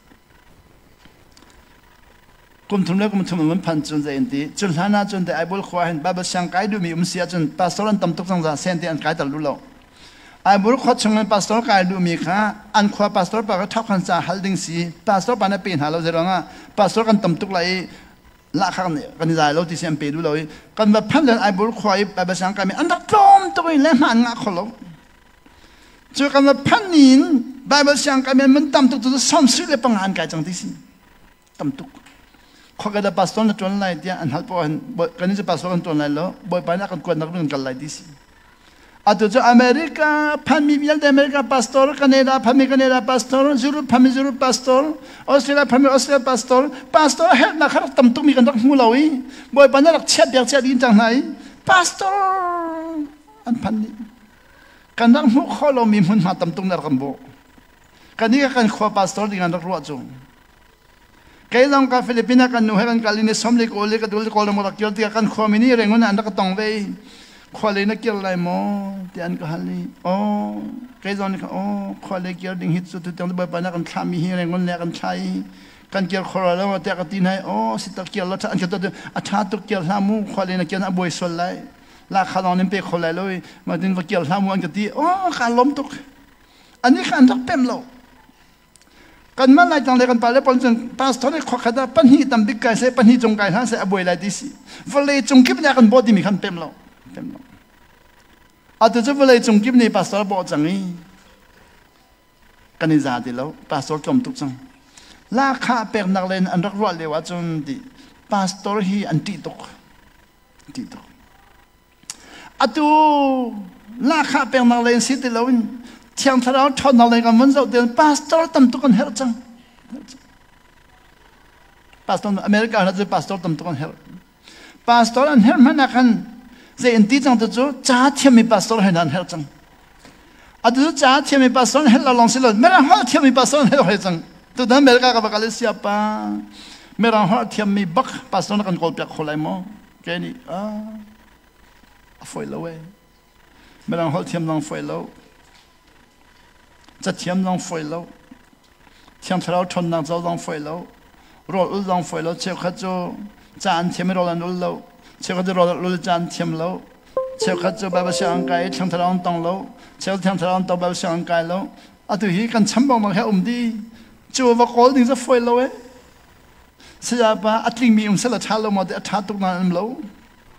Kum thum le kum thum an phan cun zei an ti cun hlan ah cun te Aibul khua hin Bible siang kai duhmi um si ahcun pastor an tam tuk cang za sen te an kai ter lu lo Aibul khua chung in pastor kai duhmi kha an khua pastor pa kha thok han ca hal ding si pastor pa na pe hna lo zei ruangah pastor kan tam tuk lai i lahkhah kan i zai lo ti si an pe duh lo i kan va phan len Aibul khua i Bible siang kai mi an rak tlawm tuk i le hma an ngah kho lo cu kan va phan in Bible siang kai mi an mun tam tuk cu 75 an kai cang ti si tam tuk khua da pastor na tuan lai tiah an hal poah hin kan cu pastor kan tuan lai lo bawipa nih a kan kuatnak ding kan kal lai ti si atu cu America phanmi vialte America pastor Canada phanmi Canada pastor Europe phanmi Europe pastor Australia phanmi Australia pastor pastor herhnak kha rak tam tukmi kan rak hmu lo i bawipa nih rak chiat biak chiat ding cang hna i pastor an phan dih kan rak hmuh khawh lomi hmunhma tam tuk na rak kan bawh kan i kan khua pastor ding an rak ruah cu Kei zong ka Philippines ah kan nu he kan kal i ni 40 kawl i ka dul kawl ram rak kir tiah kan khuami nih Rangoon ah an rak ka tong ve i khua lei na kir lai maw tiah an ka hal i aw kei zong nih aw khua lei kir ding hi cu tutiang Bawipa nih a kan thlahmi hi Rangoon le a kan thlah i kan kir kho lo tiah ka ti hna i aw si tak kir lo an ka a ṭha tuk kir hlah mu khua lei na kir na buai sual lai la kha lawng nin pe kho lai lo i ma tin va kir hlah mu an ka ti aw ka lawm tuk ani kha an rak pem lo Kanmah Laitlang le kan pale pawl cun pastor nih khuakhat ah pahnih tam bik kai seh pahnih cung kai hlah seh a buai lai ti si. Vawlei cung kip nih a kan bawh timi khan pem lo. Pem lo. Atu cu vawlei cung kip nih pastor bawh cang i kan i za ti lo. Pastor tlawm tuk cang. Lahkhah peknak len an rak ruah lio ahcun ti pastor hi an ṭih tuk. Ṭih tuk. Atu lahkhah peknak len si ti loin Thiang Thlarau ṭhawnnak lei kan vun zoh tian pastor tam tuk an herh cang. Pastor America hna cu pastor tam tuk an herh. Pastor an herh hmanh ah khan zei an ti cang tu cu ca thiammi pastor he an herh cang. Atu ca thiammi pastor an herh lo lawng si lo Mirang holh thiammi pastor an herh hoi cang. Tutan America ka va kal i siapa Mirang holh thiammi bak pastor na kan kawl piak kho lai maw? Ke nih a fawi lo e. Mirang holh thiam zong fawi lo. Cathiam zong fawi lo. Thiang Thlarau ṭhawnnak co zong fawi lo. Rawl ul zong fawi lo. Cheukhat cu ca an thiam i rawl an ul lo. Cheukhat cu rawl ul ca an thiam lo. Cheukhat cu Baibal sianginn kai i Thiang Thlarau an tong lo. Cheukhat Thiang Thlarau an tong Baibal sianginn kai lo. Atu hi kan chambaunak he um dih. Cu va kawl ding cu fawi lo eh. Sayapa a tlingmi um sel a ṭha lo maw ti a ṭha tuk nain um lo.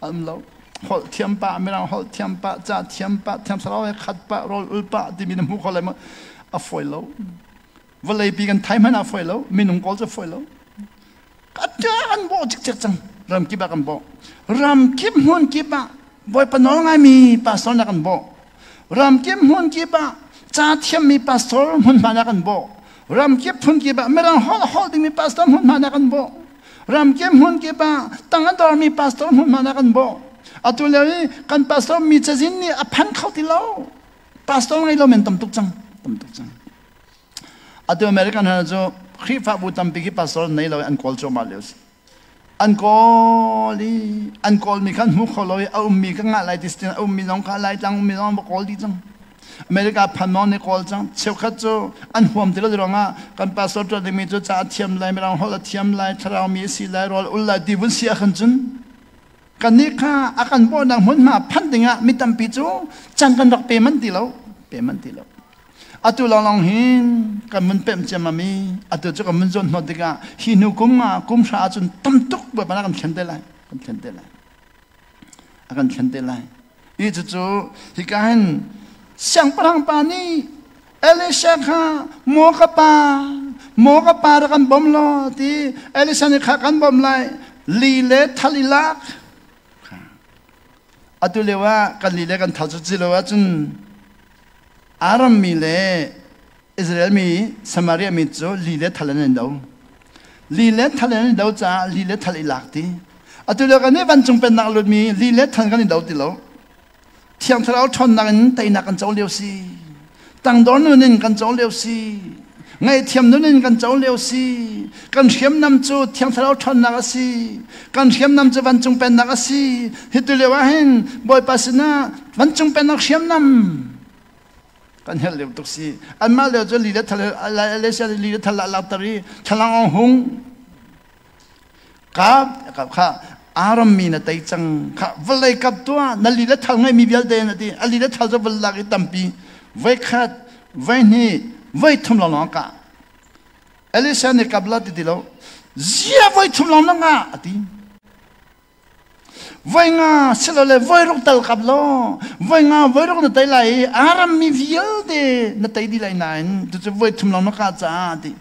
Um lo. Holh thiam pah, mirang holh thiam pah, ca thiam pah, thiam thlarau he khat pah, rawl ul pah timi na hmu kho lai maw? A fawi lo. Vawleipi kan thai hmanh ah fawi lo. Minung kawl cu fawi lo. A kan bawh cikcek cang. Ram kip ah kan bawh. Ram kip hmun kip ah Bawipa nawl ngaimi pastor na kan bawh. Ram kip hmun kip ah ca thiammi pastor hmunhma na kan bawh. Ram kip phun kip ah mirang holh holh dingmi pastor hmunhma na kan bawh. Ram kip hmun kip ah tang a dormi pastor hmunhma na kan bawh. Atu lio i kan pastor mi cazin nih a phan kho ti lo. Pastor ngei lo men tam tuk cang. Tam tuk cang. Atu American hna cu Khrihfabu tampi khi pastor nei lo an kawl cuahmah lio si. An kawl i an kawlmi kha an hmu kho lo i a ummi ka ngah lai ti a ummi zong kha Laitlang ummi zong va kawl dih cang. America phan mawng nih kawl cang. Cheukhat cu an huam ti lo ruangah kan pastor ṭuan dingmi cu ca a thiam lai, mirang holh a thiam lai, thlarau mi a si lai, rawl ul lai ti vun si ahkhan cun kannih kha a kan bawhnak hmunhma phanh dingah mi tampi cu can kan rak pe manh ti lo, pe manh ti lo. Atu lawnglawng hin kan mun pemh ciammam i atu cu kan mun zawn hnawt tikah hi hnu kum nga kum hra ahcun tam tuk Bawipa kan thlen te lai kan thlen te lai a kan thlen te lai i cucu hika hin siangpahrang pa nih Elisha kha maw ka pa maw ka pa rak kan bawm law ti Elisha nih kha kan bawm lai li le thal i lak atu lio ah kan li le kan thal cu ci lo ahcun Aram mi le Israel mi Samaria mi cu li le thal an do. Li le thal an do caah li le thal i lak ti. Atu lio kan nih vancung pennak lutmi li le thal kan i do ti lo. Thiang Thlarau ṭhawnnak in teinak kan co lio si. Tangdor nun in kan co lio si. Ngaihthiam nun in kan co lio si. Kan hriamnam cu Thiang Thlarau ṭhawnnak a si. Kan hriamnam cu vancung pennak a si. Hi tu lio ah hin Bawipa sinah vancung pennak hriamnam kan herh lio tuk si. Anmah lio cu li le thal Malaysia li le thal lakter i thlalang ong hung kap kap kha Aram mi na tei cang kha vawlei kap tuah na li le thal ngai mi vialte na ti a li le thal cu vul lak i tampi voi khat voi hnih voi thum lawng lawng ka Elisha nih kap la ti ti lo zia voi thum lawng na ngah a ti voi nga silole voi ruk tal kap law voi nga voi ruk na tei lai i Aram mi vialte na tei dih lai nain cucu voi thum lawng na kah caah ti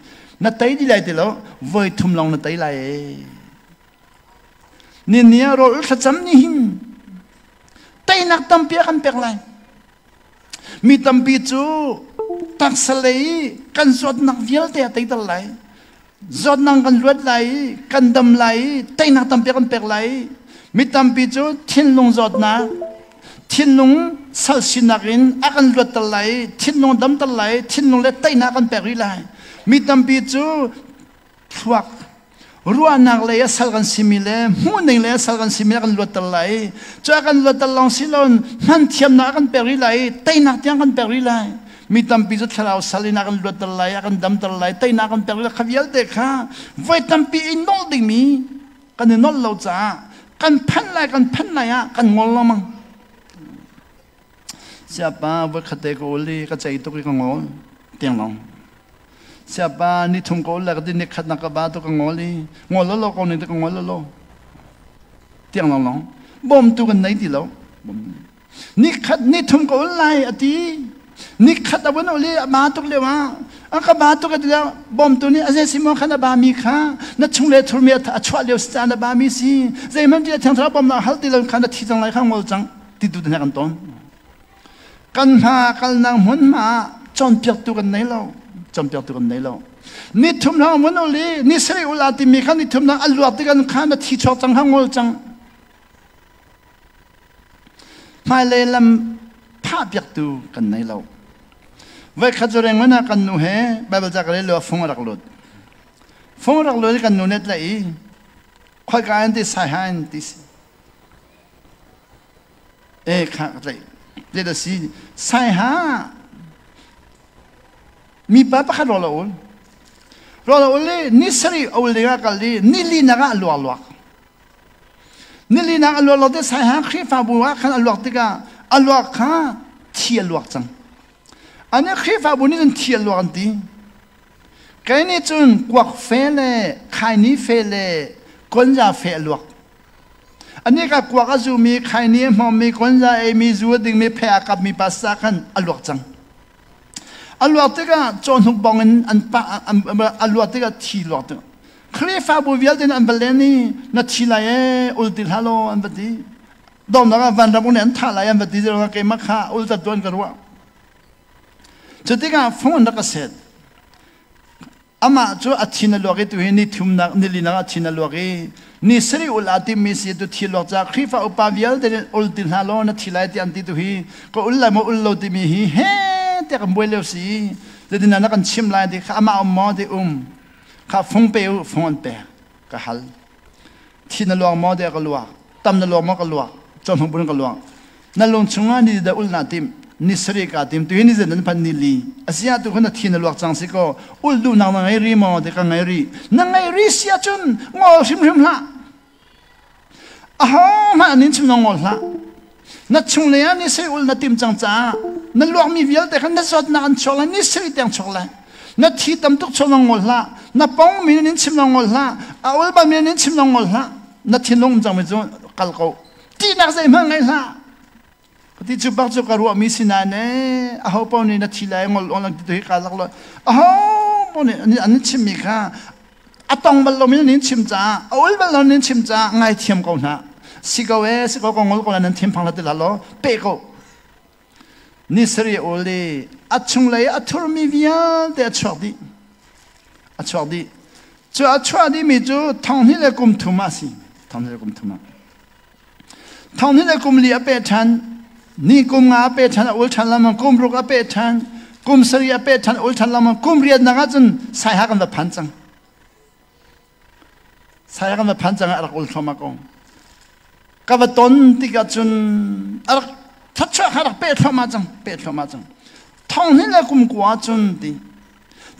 na tei dih lai ti lo voi thum lawng na tei lai e ni ni ah rawl thlacam ni hin teinak tampi a kan pek lai mi tampi cu taksa lei kan zawtnak vialte a tei tal lai zawtnak kan luat lai i kan dam lai i teinak tampi kan pek lai i mi tampi cu thinlung zawtnak thinlung sal sinak in a kan luatter lai i thinlung damter lai i thinlung le teinak kan pek rih lai mi tampi cu thluak ruahnak lei a sal kan simi le hmuhning lei a sal kan simi a kan luatter lai i cu a kan luatter lawng si loin hman thiamnak a kan pek rih lai i teinak tiang kan pek rih lai Mi tampi cu thlarau sal in a kan luatter lai, a kan damter lai, teinak kan pek lai, kha vialte kha voi tampi i nolh dingmi kan i nolh lo caah kan phanh lai kan phanh lai ah kan ngol lengmang. Siapa voi khat te ka ul i ka cei tuk i ka ngol tiang long. Siapa ni thum ka ul le ka di ni khat na ka ba tu ka ngol i ngol lo lo ko ni ka ngol lo lo tiang long long. Bawmtu kan nei ti lo. Nikhat ni thum ka ul lai a ti. Nikhat a vun ul i a ma tuk lio ah A ka ba tuk a ti bawmtu nih a zei si maw khan a ba mi kha na chung le thurmi a chuah lio si caah na ba mi si zeihmanh ti a thiang thlarau bawmnak hal ti lo khan na thi cang lai kha ngol cang ti tu te kan ton. Kan hna kalnak hmunhma ah cawnpiaktu kan nei lo. Cawnpiaktu kan nei lo. Ni thum hlang mun ul i ni sarih ul aa timi kha ni thum hlang a luak ti kan kha na thi chuak cang kha ngol cang. Hmailei lam phahpiaktu kan nei lo. Voikhat cu rengman ah kan nu he Bible ca ka rel lio ah fung a rak lut. Fung a rak lut i kan nu nih a tlaih i khoika in ti sai ha in ti si. E kha ka tlaih. Let a si. Sai ha mipa pakhat rawl a ul. Rawl a ul i ni sarih a ul ding ah kal i ni linak ah a luak luak. Nilinak a luak lo te Saiha Khrihfabu ah khan a luak tikah a luak kha thi a luak cang. Ane Khrihfabu nih cun thi a luak an ti. Kei nih cun kuak fe le khaini fe le konja fe a luak. Ani ka kuak a zumi, khaini a hmawmmi, konja eimi, zu a dingmi, phe a kapmi pasta khan a luak cang. A luak tikah cawhnuk bong in an pa a luak tikah thi luak tikah Khrihfabu vialte nih an va len i na thi lai ee ul ti hlah law an va ti. Dawmnak ah vanram nih an thah lai an va ti zero keimah kha ul tat tuan ka ruah. Cu tikah fung an rak ka set. Amah cu a thin a luak i tuhi ni thumnak ni linak a thin a luak i ni sarih ul aa timmi si tu thi luak ca Khrihfa upa vialte nih ul ti hlah law na thi lai ti an ti tu hi ka ul lai maw ul lo timi hi he tiah kan buai lio si. Zeitindah na kan chim lai ti kha amah um maw ti um. Kha fung pe u, fung an pek. Ka hal. Thi na luang maw tiah ka luak. Tam na luang maw ka luak. Cawhnuk bun ka luang. Na lung chungah ni dah ul na tim. Ni sarih ka tim. Tuhi ni zan an phan ni li. Asia tu khan na thi na luak cang si ko. Ul duh nak na ngei ri maw ti ka ngei ri. Na ngei ri si ahcun ngol hrimhrim hlah. Ahohmanh an in chim ngol hlah. Na chung lei ah ni sarih ul na tim cang caah na luakmi vialte kha na zawtnak an chuak lai, ni sarih tiang chuak lai. Na thi tam tuk chuak ngol hlah. Na pongmi nan in chim ngol hlah. A ul balmi nan in chim ngol hlah. Na thinlung um cangmi cu kal ko. Tihnak zeihmanh ngei hlah. Ka ti cu bak cu ka ruahmi si nain ee aho paoh nih na thi lai ngol ong lang ti tu hi ka lak lo. Aho paoh nih an chimmi kha a tong bal lomi nan chim caah a ul bal lo nan chim caah ngaithiam ko hna. Si ko ee si ko ko ngol ko la nan thinphang la ti la law pe ko. Ni sarih ul i a chunglei a thurmi vialte a chuak dih. A chuak dih. Cu a chuah dihmi cu thonghnih le kum thum ah a si. Thonghnih le kum thum ah. Thonghnih le kum li a peh ṭhan. Ni kum nga a peh ṭhan, a ul ṭhan lengmang. Kum ruk a peh ṭhan. Kum sarih a peh ṭhan, a ul ṭhan lengmang. Kum riatnak ah cun Saiha kan va phan cang. Saiha kan va phan cang ah a rak ul thluahmah ko. Ka va ton tikah cun a rak thluachuah kha rak peh thluahmah cang, peh thluahmah cang. Thonghnih le kum kua cun ti.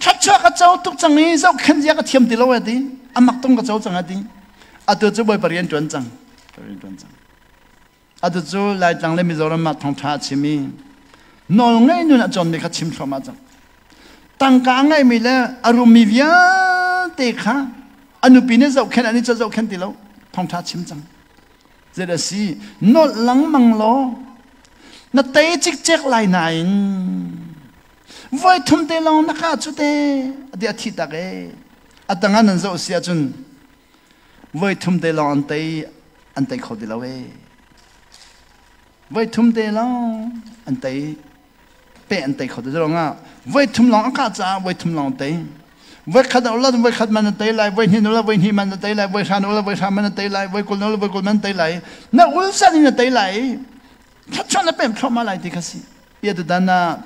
Thluachuah ka co tuk cang i zohkhenh zia ka thiam ti lo a ti. A mak tung ka co cang a ti. Atu cu Bawipa rian ṭuan cang. Rian ṭuan cang. Atu cu Laitlang le Mizoram ah thawngṭha a chim i nawl ngei nun a cawnmi kha chim thluahmah cang. Tangka a ngeimi le a rummi vialte kha a nupi nih zohkhenh an i cu zohkhenh ti lo. Thawngṭha chim cang. Zei a si? Nolh lengmang law na tei cikcek lai nain voi thum te lawng na ka cu te ati a thi tak e a tangah nan zoh si ahcun voi thum te lawng an tei an tei kho ti lo e voi thum te lawng an tei pe an tei kho ti lo nga voi thum lawng a kah caah voi thum lawng tei voi khat ula voi khat man na tei lai voi hnih ula voi hnih man na tei lai voi hran ula voi hran man na tei lai voi kul ula voi kul man tei lai na ul san in na tei lai thluachuah na pem thluahmah lai ti kha si ia tu dan ah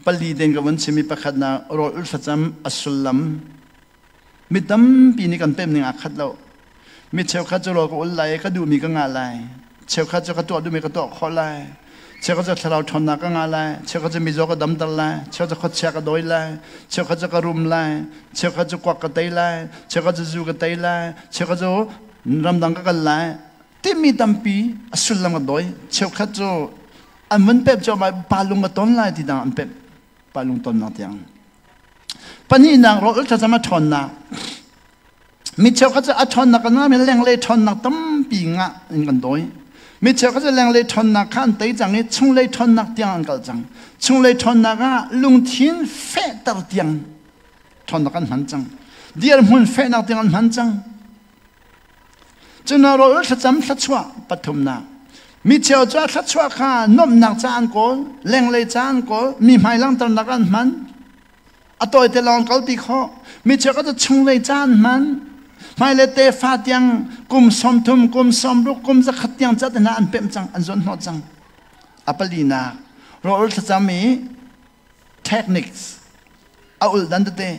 pali den ka vun chimi pakhat na rawl ul thlacam a sullam mi tampi nih kan pem ning aa khat lo mi cheukhat cu rawl ka ul lai ka duhmi ka ngah lai cheukhat cu ka tuah duhmi ka tuah khawh lai cheukhat cu thlarau ṭhawnnak ka ngah lai cheukhat cu mizaw ka damter lai cheukhat cu khuachia ka dawi lai cheukhat cu ka rum lai cheukhat cu kuak ka tei lai cheukhat cu zu ka tei lai cheukhat cu ramdang ka kal lai timi tampi a sullam ka dawi cheukhat cu an vun pep cuahmah pa lung ka ton lai ti dang an pep pa lung tonnak tiang pahnihnak rawl thlacam a ṭhawnnak mi cheukhat cu a ṭhawnnak kan ngah mi lenglei ṭhawnnak tampi ngah in kan dawi. Mi cheukhat cu lenglei ṭhawnnak kha an tei cang i chunglei ṭhawnnak tiang an kal cang. Chunglei ṭhawnnak ah lungthin fehter tiang ṭhawnnak an hman cang. Dirhmun fehnak tiang an hman cang. Cun rawl thlacam thluachuah pathumnak. Mi cheu cu a thluachuah kha nuamhnak ca an kawl, lenglei ca an kawl, mi hmai langhternak an hman. A tawite lawng kalpi khawh. Mi cheukhat cu chunglei ca an hman. Hmailei tefa tiang kum 30, kum 60, kum 100 tiang ca te hna an pemh cang, an zuan hnawh cang. A palinak, rawl thlacam i techniques a ulh dan tete.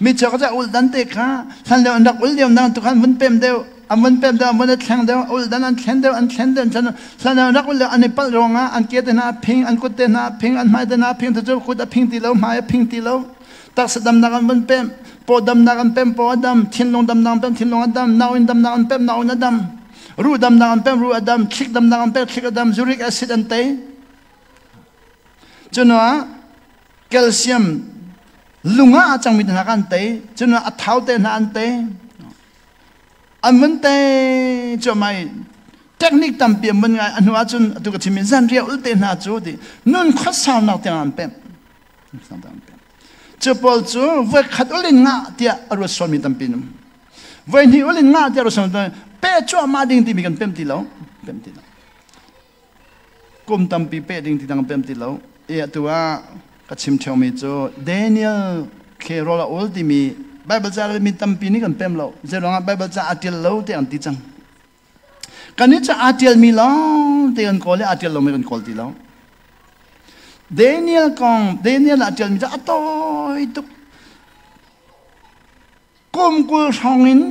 Mi cheukhat cu a ulh dan te kha hlan lio an rak ulh lio nang tu khan vun pem deuh, an vun pem deuh, an vun i thleng deuh, a ulh dan an thlen deuh, an thlen deuh, an thlen deuh. Hlan lio an rak ulh lio an i palh ruangah an ke te hna a phing, an kut te hna a phing, an hmai te hna a phing, cu kut a phing ti lo, hmai a phing ti lo. Taksa damnak an vun pemh, paw damnak an pemh, paw a dam, thinlung damnak an pemh, thinlung a dam, nauinn damnak an pemh, nauinn a dam, ruh damnak an pemh, ruh a dam, thlik damnak an pemh, thlik a dam, uric acid an tei. Cunuah calcium lung ah a cangmi hna kha an tei, cunuah a thau te hna an tei. An vun tei cuahmah i technique tampi an vun ngai a hnu ahcun atu ka chimmi zanriah ul te hna cu ti nun khuasaunak tiang an pemh. Cu pawl cu voi khat ul in ngah tiah a ruat sualmi tampi an um. Voi hnih ul in ngah tiah a ruat sualmi tampi pe cuahmah ding timi kan pem ti lo. Pem ti lo. Kum tampi pe ding ti dang pem ti lo. E atu ah ka chim ṭheumi cu Daniel khe rawl a ul timi Bible ca mi tampi nih kan pem lo. Zeiruangah Bible ca a ṭial lo ti an ti cang. Kan i ca aa ṭialmi lawng te kan kawl i aa ṭial lomi kan kawl ti lo. Daniel kong Daniel a ṭialmi cu a tawi tuk. Kum 20 hrawng in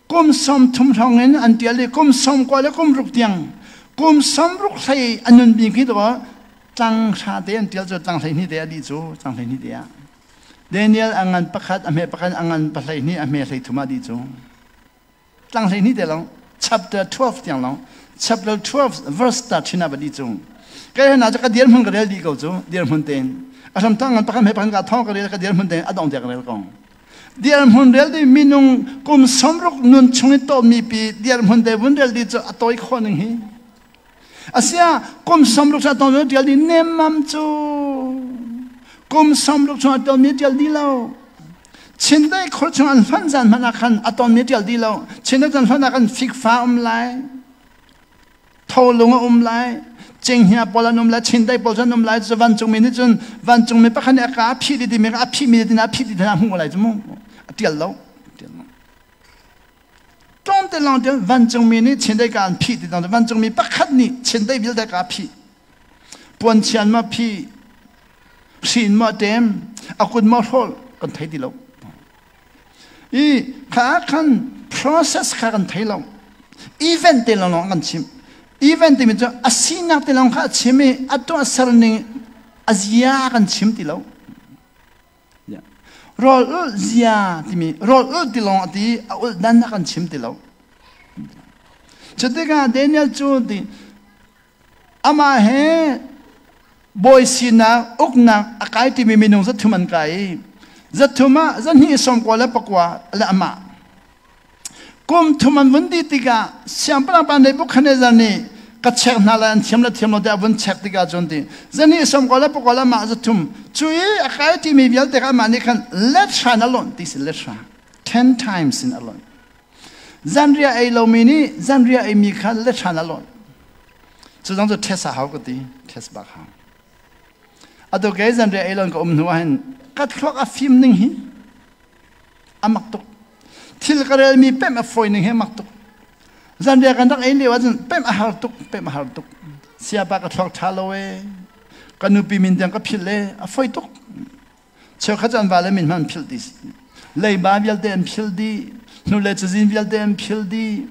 kum 30 hrawng in an ṭial i kum 90 le kum ruk tiang kum 60 hlei a nun bik hi to tlang hra te an ṭial cu tlang 12 te a dih cu tlang 12 te ah Daniel a ngan pakhat a hme pakhat a ngan 12 a hme 13 ah dih cu. Tlang 12 te long chapter 12 tiang long chapter 12 verse ta china ba di chung kai hna ka dir hmun ka rel di ko cu dir hmun ten a hram tang ngan pakhat he pakhat ka thong ka rel ka dir hmun ten a dong te ka rel kong dir hmun rel di minung kum 60 nun chung i to mi pi dir hmun te vun rel di cu a toi kho ning hi asia kum 60 sa tong tial di nem mam cu kum 60 chung a ton mi tial di lo Chindeih khur chung an hlonh zan hmanh ah khan a tonmi ṭial dih lo. Chindeih an hlonh ah khan fikfa um lai, tholung a um lai, cenghngia pawl an um lai, chindeih pawl cu an um lai. Cu vancungmi nih cun vancungmi pakhat nih a ka a phih dih timi a phihmi nih a phih dih a hmuh lai cu mu. A ṭial lo. Tlawmte lawng ṭial vancungmi nih chindeih ka an phih ti vancungmi pakhat nih chindeih vialte ka a phih. Puanchian ma phih, hrin maw ṭem, a kut maw hrawl kan thei ti lo. I kha khan process kha kan thei lo. Event te lawng kan chim. Event timi cu a sinak te lawng kha a chim i a tuahser ning a zia kan chim ti lo. Rawl ulh zia timi rawl ulh ti lawng a ti a ulh dan a kan chim ti lo. Cutikah Daniel cu ti Amah he bawi sinak uknak a kai timi minung 300 an kai i 300 ah 299 le amah kum thum an vun dih tikah siangpahrang pa Nebuchadnezzar nih ka check hna lai an thiam le thiam lo tiah a vun check tikah cun ti 299 le amah 300 cu i a kai timi vialte kha amah nih khan let hra in a lonh ti si let hra 10 times in a lonh. Zanriah ei lomi nih zanriah eimi kha let hran a lawnh. Cu zong cu test a hau ka ti. Test bak hau. Atu kei zanriah ei lon ka um hnu ah hin ka thluak a fim ning hi a mak tuk. Thil ka relmi pemh a fawi ning hi a mak tuk. Zanriah kan rak ei lio ahcun pemh a har tuk, pemh a har tuk. Siapa ka thluak ṭha lo ee. Ka nupi min tiang ka philh ee. A fawi tuk. Cheukhat cu an vale min hmanh an philh dih. Leiba vialte an philh dih. Hnulei cazin vialte an philh dih.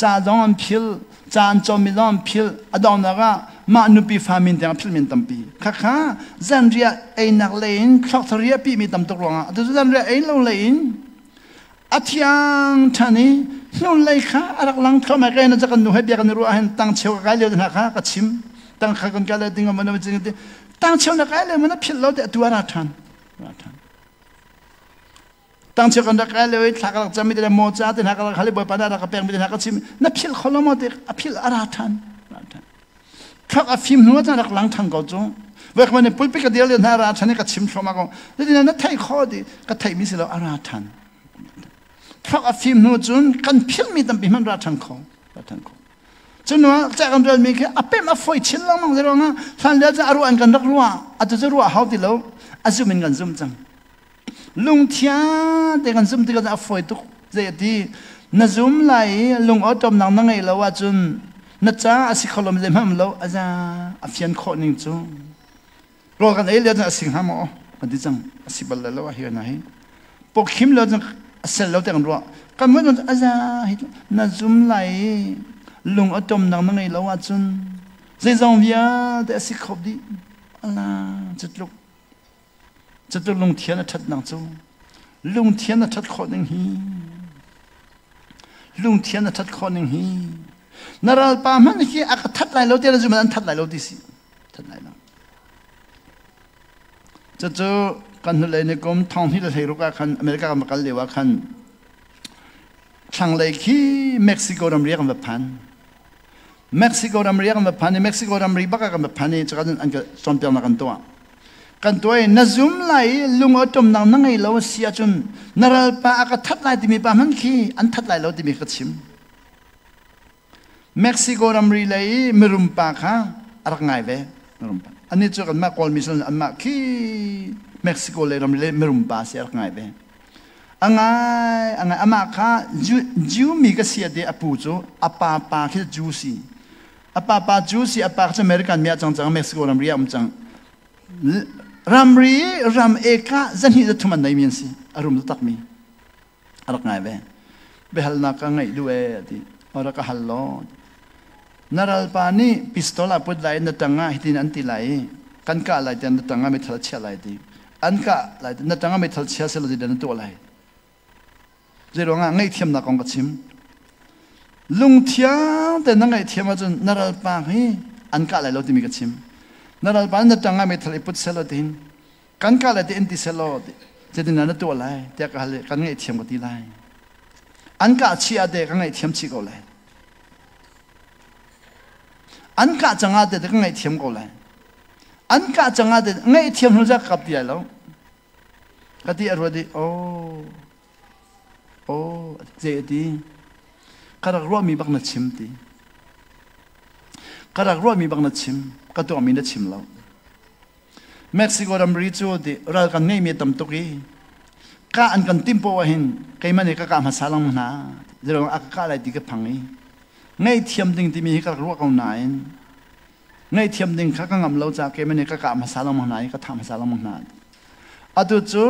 Ca zong an philh. Ca an cawmmi zong an philh. A donghnak ah mah nupi fa min tiang a philh min tampi. Khakha zanriah einak lei in thluak pihmi tam tuk ruangah atu cu zanriah ei lo lei in a thiang ṭhan i hnulei kha a rak lang thluahmah kai na kan nu he bia kan i ruah hin tang cheu ka kai lio hna kha ka chim tang kha kan kai le ding man ti tang cheu na kai le man a philh lo te atu a ra ṭhan ra ṭhan. Tangcheu kan rak kai lio i thla ka rak cam mi te maw ca te hna ka rak hal i Bawipa dah rak ka pek mi te hna ka chim na philh kho lo maw ti a philh a ra ṭhan. Thluak a fim hnu ah rak lang ṭhan ko cu. Voi ni pulpit ka dir lio hna ra ṭhan i ka chim thluahmah ko. Zeitin na theih kho ti ka theih mi si lo a ra ṭhan. Thluak a fim hnu cun kan philh mi tampi hmanh ra ṭhan kho. Ra ṭhan kho. Cunuah ca kan relmi khi a pem a foi chin lengmang zei ruangah hlan lio cu a ruah in kan rak ruah atu cu ruah hau ti lo a zum in kan zum cang. Lungthiang te kan zum tikah a fawi tuk zei a ti na zum lai i lung awṭawmnak na ngeih lo ahcun na ca a si kho lomi zeihmanh lo a za a fian khawh ning cu rawl kan ei lio cun a si hnga maw kan ti cang a si bal lo a hi na hi pawkhim lo cun a sel lo te kan ruah kan mun a za hi na zum lai i lung awṭawmnak na ngeih lo ahcun zeizong vialte a si kho dih ala cutluk Cucu lungthian a ṭhatnak cu lungthian a ṭhat khawh ning hi lungthian a ṭhat khawh ning hi na ralpa hmanh hi a ka that lai lo ti na zum an that lai lo ti si that lai lo cucu kan hnulei ni kum thong hnih le hleiruk ah khan America kan va kal lio ah khan thlanglei khi Mexico ramri ah kan va phan Mexico ramri ah kan va phan i Mexico ramri bak ah kan va phan i cuka cun an ka cawnpiaknak kan tuah. Kan tuah i na zum lai i lung awṭawmnak na ngei lo a si ahcun na ralpa a ka that lai timi pa hmanh khi an that lai lo timi ka chim. Mexico ramri lei i mirum pa kha a rak ngai ve. Mirum pa. Anih cu kanmah Kawlmi sin anmah khi Mexico lei ramri lei mirum pa si a rak ngai ve. A ngai a ngai amah kha Jew mi ka si ati a pu cu a pa pa khi Jew si. A pa pa Jew si a pa cu American mi ah cang cang Mexico ramri ah um cang. Ramri ram eka zahnih zathum an nei mi an si. A rum taktak mi. A rak ngai ve. Biahalnak ka ngeih duh e ati. O rak ka hal law. Na ralpa nih pistol a put lai na tang ah hitin an ti lai i kan kah lai tiah na tang ah meithal a chiah lai ti. An kah lai na tang ah meithal chia selaw zeidah na tuah lai? Zei ruangah ngaihthiamnak kong ka chim. Lungthiang te na ngaihthiam ahcun na ralpa hi an kah lai lo timi ka chim. Na ralpa na tang ah meithal i put selaw tihin kan kah lai ti in ti selaw zeitin na tuah lai tiah ka hal i kan ngaihthiam ka ti lai. An kah chih ah te ka ngaihthiam chih ko lai. An kah cang ah te ka ngaihthiam ko lai. An kah cang ah te ngaihthiam hnu za ka kap ti lai lo. Ka ti a ruat i oh oh ce a ti. Ka rak ruahmi bak na chim ti. Ka rak ruahmi bak na chim. Ka tuahmi na chim lo. Mexico ramri cu ti ral kan ngeihmi a tam tuk i kah an kan timh poah hin keimah nih ka kah hmasa lengmang hna. Zeiruang a ka kah lai ti ka phang i ngaihthiam ding timi hi ka rak ruah ko nain ngaihthiam ding kha ka ngamh lo caah keimah nih ka kah hmasa lengmang hna i ka thah hmasa lengmang hna. Atu cu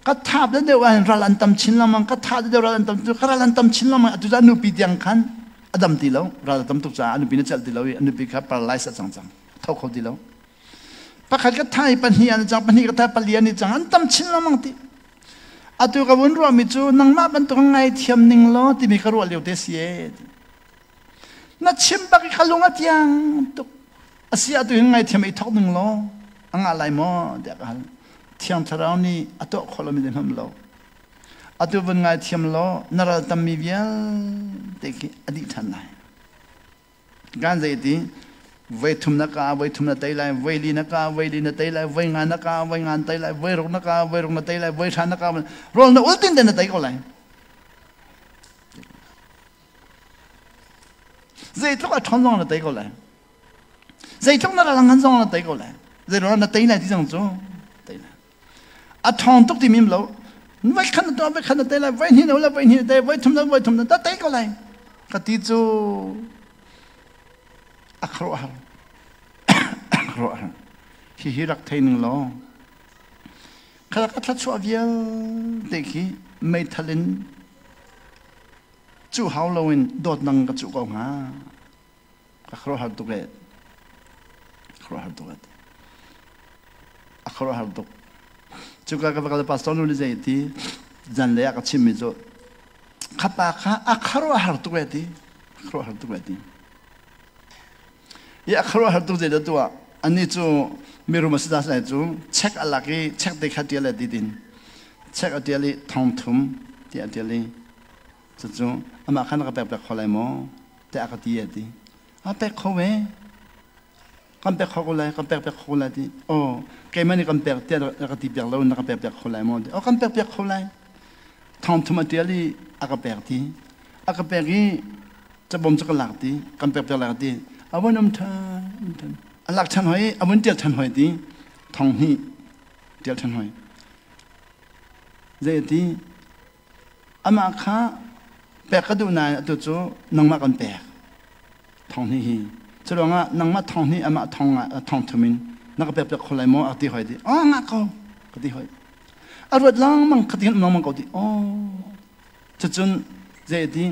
ka thap deuh ah hin ral an tam chin lengmang ka thah deuh ral an tam ka ral an tam chin lengmang atu cu a nupi tiang khan a dam ti lo ral a tam tuk caah a nupi na celh ti lo i a nupi kha paralyze a cang cang tho kho ti lo Pakhat ka thai pahnih an cang pahnih ka thai pali an i cang an tam chin lengmang ti. Atu ka vun ruahmi cu nangmah bantuk ngaithiam ning law timi ka ruah lio te si e. Na chim bak i ka lung a tiang tuk. Asi atu hin ngaithiam i thok ning law a ngah lai maw tiah ka hal. Thiang Thlarau nih a tuah khawh lomi zeihmanh lo. Atu vun ngaithiam law na ral tammi vialte khi a dih ṭhan lai. Kan zei ti voi thum na ka voi thum na tei lai voi li na ka voi li na tei lai voi nga na ka voi nga na tei lai voi ruk na ka voi ruk na tei lai voi hra na ka rawl na ul tin te na tei ko lai zeitluk a ṭhawn zong na tei ko lai zeitluk na ral ngan zong na tei ko lai zeiruang na tei lai ti zong cu tei lai A ṭhawng tuk timi lo. Voi khat na tuah, voi khat na tei lai, voi hnih na voi hnih na tei, voi thum na voi thum na ta tei ko lai. Ka ti cu a khuaruahhar. A khuaruahhar. Hihi rak thei ning law. Kha ka thluachuah vialte khi meithal in cuh hau loin dawt nang ka cuh ko hnga. A khuaruahhar tuk ee. A khuaruahhar tuk ee. A khuaruahhar tuk. Cuka ka va kal pastor nu nih zei ti zanlei ah ka chimmi cu khapa kha a khuaruahhar tuk ee ti. A khuaruahhar tuk ee ti. I a khuaruahhar tuk zei dah tuah anih cu mirum a si dah sai cu check a lak i check te kha tial e ti tin. Check a ṭial i 3000 tiah a ṭial i cucu amah khan ka pek piak kho lai maw tiah a ka ti a ti. A pek kho ve. Kan pek kho ko lai, kan pek piak kho lai ti. Aw, keimah nih kan pek tiah na ka ti piak lo, na ka pek piak kho lai maw ti. Aw, kan pek piak kho lai. 3000 a ṭial i a ka pek ti. A ka pek i cabawm cu ka lak ti, kan pek piak lai ka ti. A vun um ṭhan, um ṭhan. A lak ṭhan hoi, a vun ṭial ṭhan hoi ti. 2000 ṭial ṭhan hoi. Zei a ti? Amah kha pek ka duh nain atu cu nangmah kan pek. 2000 hi. Cu ruangah nangmah 2000 amah thong 3000 in na ka pek piak kho lai maw? A ti hoi ti. Aw ngah ko ka ti hoi. A ruat lengmang ka ti lengmang ko ti. Aw. Cucun zei a ti?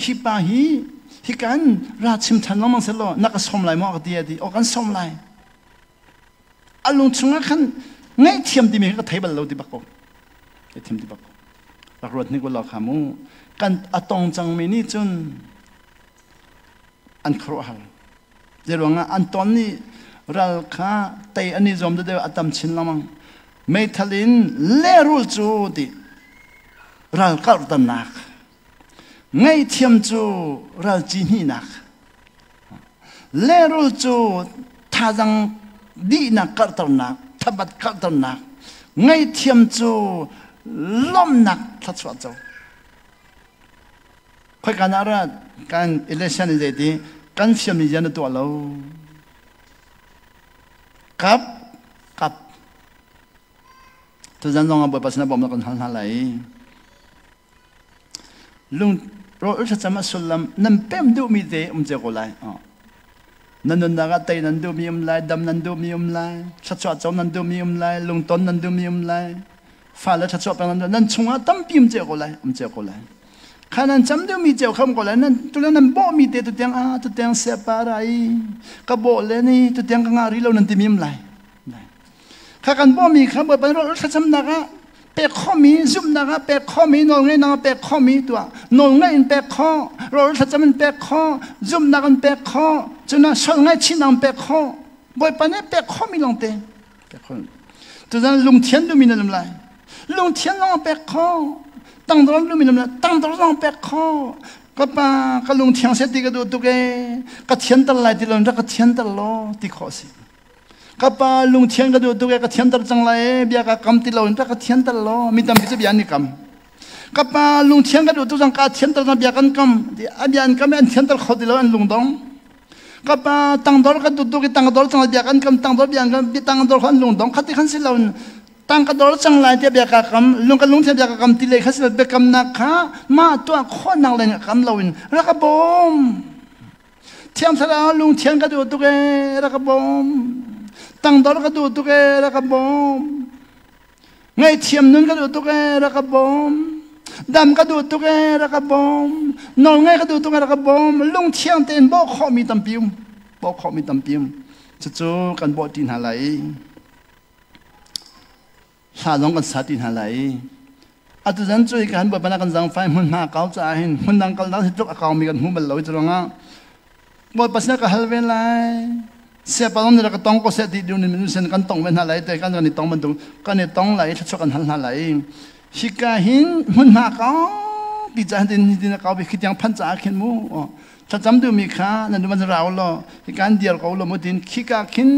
Hi pa hi hi kan ra chim ṭhan lengmang selaw na ka sawm lai maw? Ka ti a ti. Aw kan sawm lai. A lung chungah khan ngaihthiam timi ka thei bal lo ti bak ko. Ngaihthiam ti bak ko. Rak ruat hnik ulaw kha mu. Kan a tong cangmi nih cun an khuaruahhar. Zei ruangah an ton nih ral kha tei an i zuam deuh a tam chin lengmang. Meithal in lehrul cu ti ral karhternak. Ngaihthiam cu ral ci hnihnak. Lehrul cu thazang dihnak karhternak, thabat karhternak. Ngaihthiam cu lawmhnak thluachuah co. Khoika na rat kan election in zeiti kan fiam ni na tuah lo. Kap kap. Tuzan zong ah Bawipa sinah bawmhnak kan hal hna lai. Lung rawl thlacam a sullam nan pem duhmi te um cio ko lai. Nan nunnak ah tei nan duhmi um lai, dam nan duhmi um lai, thluachuah co nan duhmi um lai, lungton nan duhmi um lai, fale thluachuah pek nan duh nan chungah tampi um cio ko lai, um cio ko lai. Kha nan cam deuhmi cio kha um ko lai, nan tule nan bawhmi te tutiang ah tutiang sepa rai ka bawh le ni tutiang ka ngah rih lo nan timi um lai. Kha kan bawhmi kha Bawipa rawl thlacamnak ah pek khomi zumhnak ah pek khomi nawlngeihnak ah pek khomi tuah nawlngeih in pek khawh rawl thlacam in pek khawh zumhnak in pek khawh cun sual ngaihchihnak in pek khawh Bawipa nih pek khomi lawngte pek khawh tuzan lungthian duhmi nan um lai lungthian lawng pek khawh tangdor duhmi nan um lai tangdor lawng pek khawh ka pa ka lungthiang set ti ka duh tuk ee ka thianter lai ti lo rak ka thianter law ti khawh si Ka pa lungthian ka duh tuk e ka thianter cang lai e bia ka kam ti lo in ka thianter law mi tampi cu bia an i kam. Ka pa lungthian ka duh tuk cang ka thianter cang bia kan kam a bia an kam i an thianter kho ti lo an lungdong. Ka pa tangdor ka duh tuk i tangdor cang bia kan kam tangdor bia an kam tangdor kha an lungdong khati khan si lo in tang ka dor cang lai tiah bia ka kam lung ka lungthian bia ka kam ti le kha si lo biakamnak kha mah tuah khawhnak le kam lo in rak ka bawm. Thiang Thlarau lungthian ka duh tuk ee, rak ka bawm. Tangdor ka duh tuk ee, rak ka bawm. Ngaihthiam nun ka duh tuk ee, rak ka bawm. Dam ka duh tuk ee, rak ka bawm. Nawlngaih ka duh tuk ee, rak ka bawm. Lungthiang tein bawh khawhmi tampi um. Bawh khawhmi tampi um. Cucu kan bawh ṭi hna lai. Hla zong kan sa ti hna lai. Atu zan cu kan Bawipa kan zangfai hmun hma kau caah hin hmun dang kal dang hi tluk a kaumi kan hmu bal lo i curuangah Bawipa sinah ka hal ve lai. Siapa zong nih ka tong ko seh ti dun in sin kan tong ve hna lai te kan kan i tong bantuk kan i tong lai thluachuah kan hal hna lai. Hika hin hmun hma kau pi ca hin tin a kau bi khi tiang phan caah khin mu thlacam duhmi kha nan van rau law hika an dir ko lo mu tin khika khin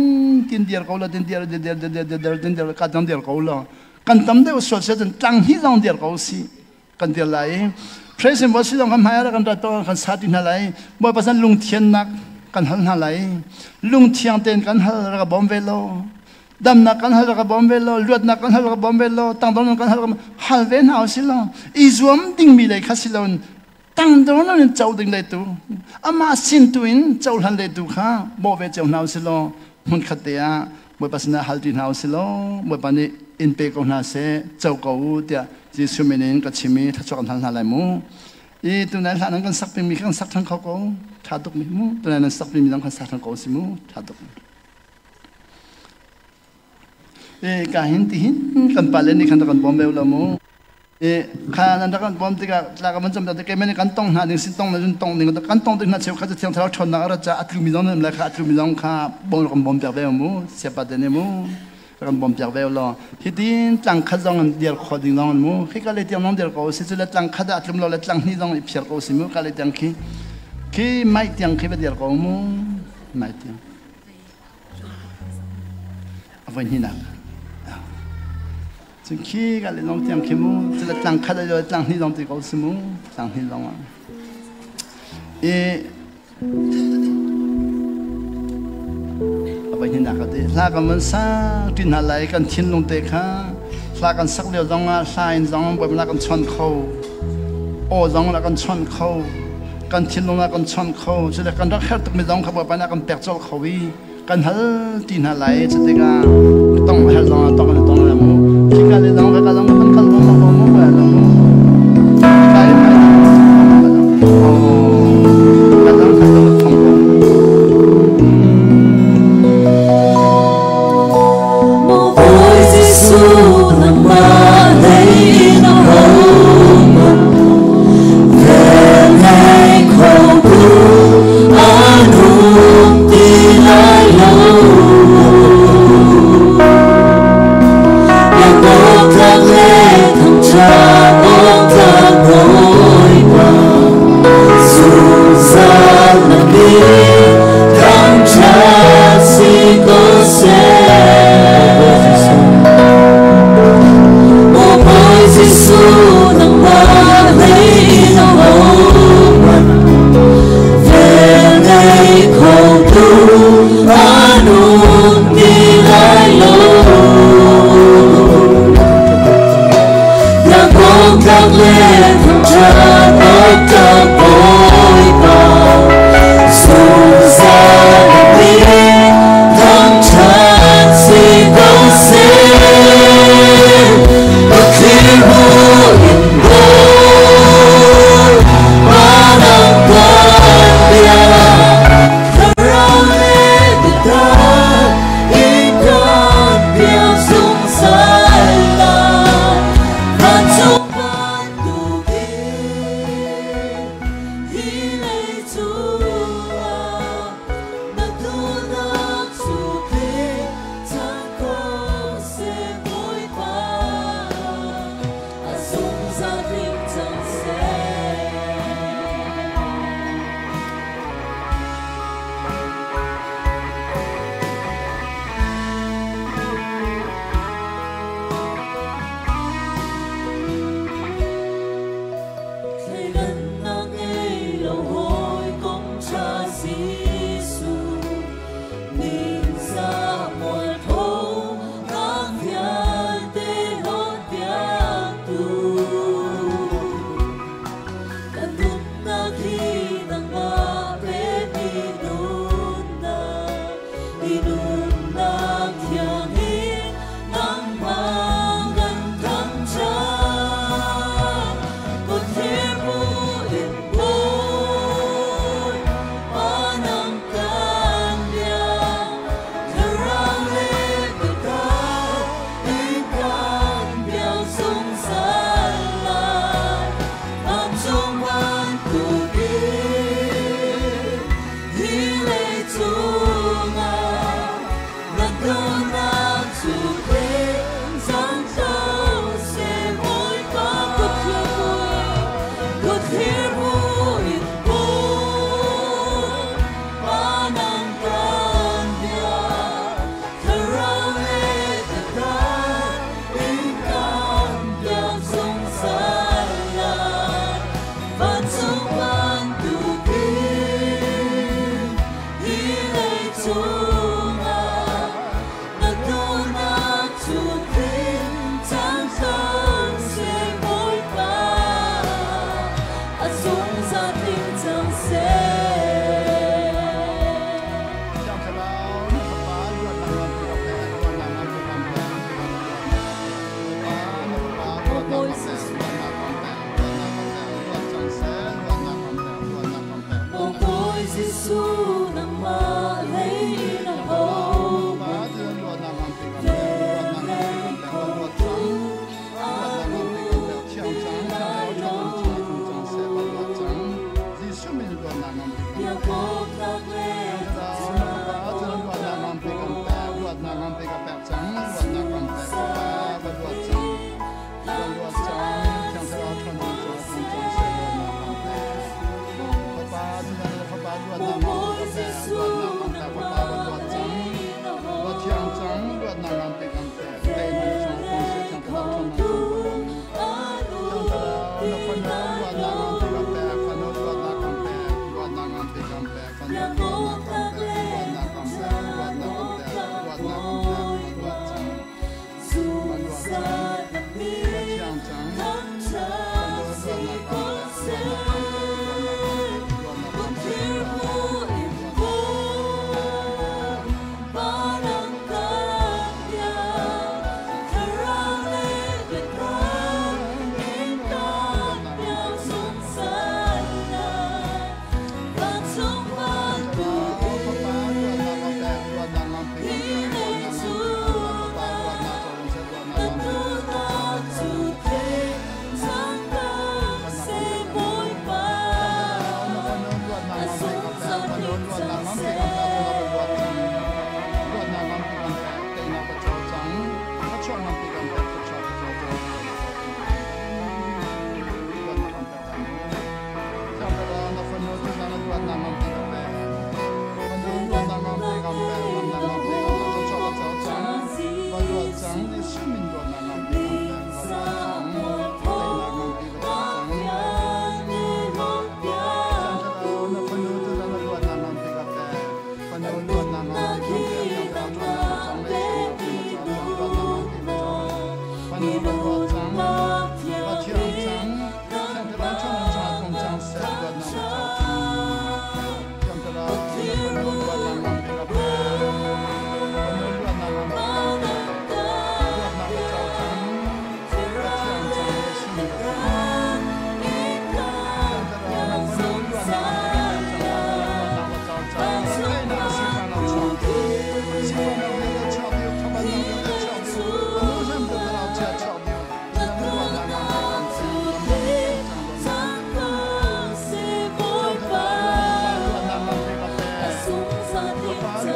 tin dir ko lo tin dir dir dir dir dir dir tin dir ka tang dir ko lo kan tam deuh sual se cun tlang hi zong dir ko si kan dir lai praise and worship zong kan hmai kan rat kan sa ti hna lai Bawipa san lungthiannak kan hal hna lai lungthiang tein kan hal rak bawm ve lo damnak kan hal rak bawm ve lo luatnak kan hal rak bawm ve lo tangdornak kan hal hal ve hna si lo i zuam dingmi lei kha si lo tangdor in co ding le tu amah sin tu in cohlan le tu kha bawh ve cio hna usih law hmun khat te ah Bawipa sinah hal ti hna usih law Bawipa nih in pe ko hna seh co ko u tiah Jesuh min in ka chim i thluachuah kan hal hna lai mu. I tunai hlan an kan sak pingmi kan sak than kho ko tha tuk mi mu tunai nan sak pingmi zong kan sak than ko si mu tha tuk. E ka hin ti hin kan pa le nih khan kan bawm beu lo mu. E kha nan rak kan bawm tikah tla ka van cam te keimah nih kan tong hna ding sin tong na jun tong ding kan tong ding hna cheu kha cu thiang thlarau ṭhawnnak a rat caah a tlumi zong nan lai kha a tlumi zong kha bawm kan bawm piak ve mu siapa te ne mu. Kan bawm piak ve law. Hitin tlang khat zong in dir kho ding zong mu. Khi ka le tiang zong dir ko si cu le tlang khat ah tlum lo le tlang hnih zong i phiar ko si mu ka le tiang khi. Khi mai tiang khi va dir ko mu. Mai tiang. A voi hnih nak. Cun khi ka le zong tiang khi mu. Cu le tlang khat ah tlang hnih zong ti ko si mu. Tlang hnih zong ah. I A pahnihnak ka ti. Hla kan van sak ṭi hna lai kan thinlung te kha hla kan sak lio zong ah hla in zong Baibal kan chawnh kho. Aw zong la kan chawnh kho. Kan thinlung ah kan chawnh kho. Cule kan rak herh tukmi zong kha Bawipa nih a kan pek colh kho i kan hal ti hna lai. Cu tikah tong a herh zong ah tong le tong le mu. Khika le zong ka zong kan kal mu mu mu mu mu. Khika le ka zong ka zong thong ko. Mo Bawi Jesuh nangmah lei in a hohmanh vel ngei kho tu an um ti lai lo. Biakawk le thangṭhat awk tlak Bawipa, zungzal na min thangṭhat si ko seh. Maw Bawi Jesuh nangmah hlei in a hohmanh vel ngei khotu an um ti lai lo. Biakawk le thangṭhat awk tlak Bawipa, zungzal na min thangṭhat si ko seh. Pathian in Bawipa nang kan bia, thlarau le biatak in kan biak zungzal lai. Vancung bantukin hi leicung ah na duhnak cu tling cang ko seh Bawipa, a zungzal tling cang seh. Thleidannak ngei lo hawikom ṭha Jesuh, ningzah mualphonak vialte hlawtpiaktu. Kan nunnak hi nangmah pekmi nunnak, hi nunnak thiang in nangmah kan thangṭhat. Pathian in Bawipa nang kan biak, thlarau le biatak in kan biak zungzal lai. Vancung bantukin hi leicung ah na dawtnak cu tling cang ko seh Bawipa. Pathian in Bawipa nang kan biak, thlarau le biatak in kan biak zungzal lai. Vancung bantukin hi leicung ah na dawtnak cu tling cang ko seh Bawipa, a zungzal tling cang seh. Thiang Thlarau na Fapa luatnak ngan pe ka pek, luatnak ngan pe kan pek, Bawipa na Fapa luatnak kan pek, luatnak kan pek, luatnak kan pek, luat cang seh, luatnak kan pek, luatnak kan pek, Maw luatnak kan pek. Bawi Jesuh nangmah lei in a Thiang hohmanh Thlarau Pa cu luatnak ngan pe kan pek, vel luatnak ngan pe ngei kan pek, khotu luat cang, an luatnak ngan pe kan um pek, ti thiang cang, Thiang lai Thlarau lo. ṭhawn chungah tlung cang seh, pa luat cang, Jesuh min luatnak ngan pe kan pek. Biakawk tlak le Thiang Thlarau na thangṭhat Fapa cu awk luatnak tlak ngan pe kan pek, luatnak ngan pe ka pek cang, luatnak Maw Bawi Jesuh nangmah lei in a hawng. Velngeih khotu an um ti lai lo. Biakawknak le thangṭhat awk tlak Bawipa, zungzal na min thangṭhat si ko seh. Thirbu in bawm vanang kan piak, thlarau le biatak in kan piak zungzal lai. Vancung bantukin hi leicung ah na duhnak cu theih cang ko seh Bawipa, a zungzal hnik cang seh. Velngeih khotu Jesuh, ningzah mualphonak vialte hlawtpiaktu. Na nunnak hi nangmah pek i duhnak, i nunnak thiang in nangmah kan thangṭhat. Thirbu in vanang kan piak, thlarau le biatak in kan piak zungzal lai. Vancung bantukin hi leicung ah na duhnak cu theih cang ko seh Bawipa, a zungzal hnik cang seh.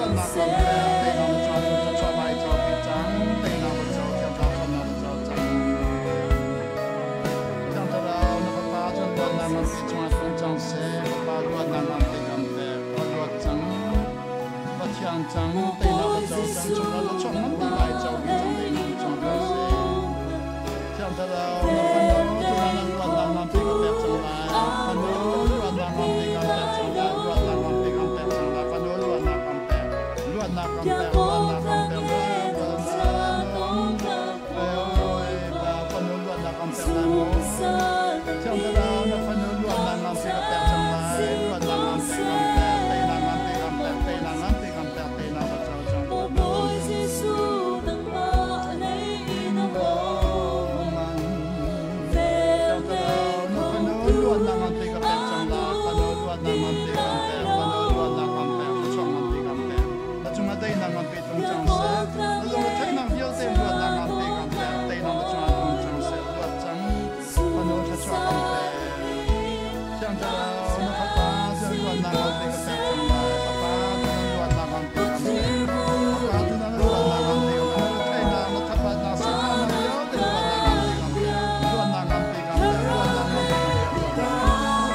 Maw Bawi Jesuh nangmah lei in a hawng, velngeih khotu an um ti lai lo. Biakawknak le thangṭhat awk Bawipa, zungzal na min thangṭhat si ko seh. Maw Bawi Jesuh nangmah lei in a hawng, velngeih khotu an um ti lai lo. Biakawknak le thangṭhat awk Bawipa, zungzal na min thangṭhat si ko seh. Thirbu in bawm vanang kan piak, thlarau le biatak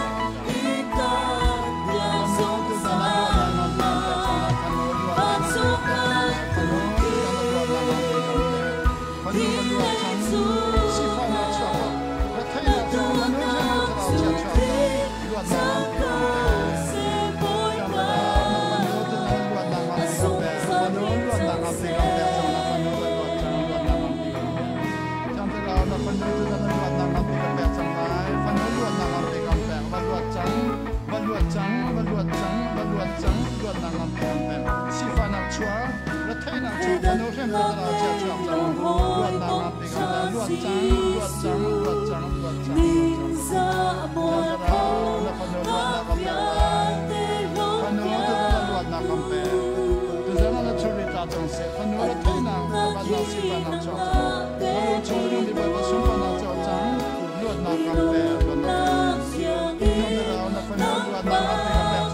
in kan piak zungzal lai. Vancung bantukin hi leicung ah na duhnak cu theih cang ko seh Bawipa, a zungzal hnik cang seh. Theidannak ngei lo hawikom ṭha Jesuh, ningzah mualphonak vialte hlawtpiaktu. A nunnak hi nangmah pek i duhnak, i nunnak thiang in nangmah kan thangṭhat.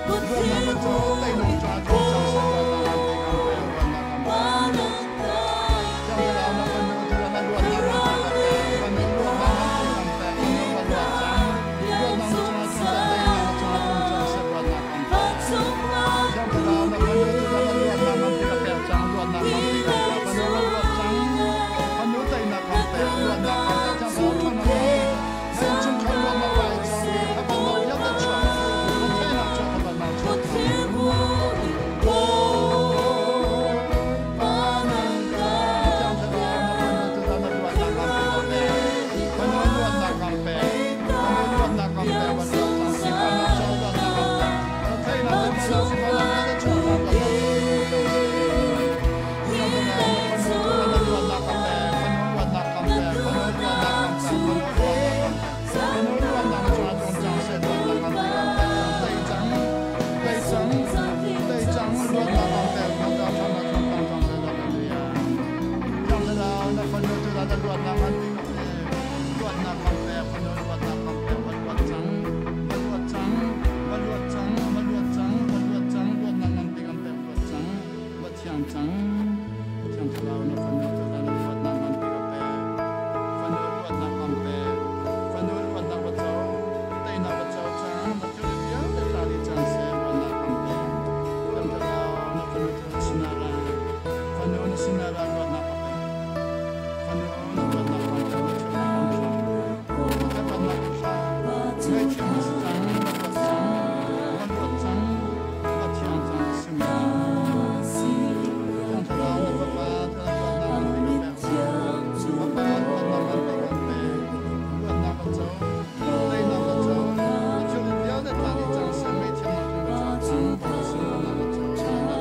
Thirbu in bawm vanang kan piak, thlarau le Ngaihthiam na si cang, na luat cang, na luat cang, na thiang cang Jesuh min in. Thiang Thlarau na Fapa thlarau luatnak nganpi kan pek cang. Fapa luatnak nganpi kan pek. Luatnak ka co, teinak ka co, na thil vialte tla dih cang seh, ngaihthiamnak thong ka co cang, sunparnak ka co, luatnak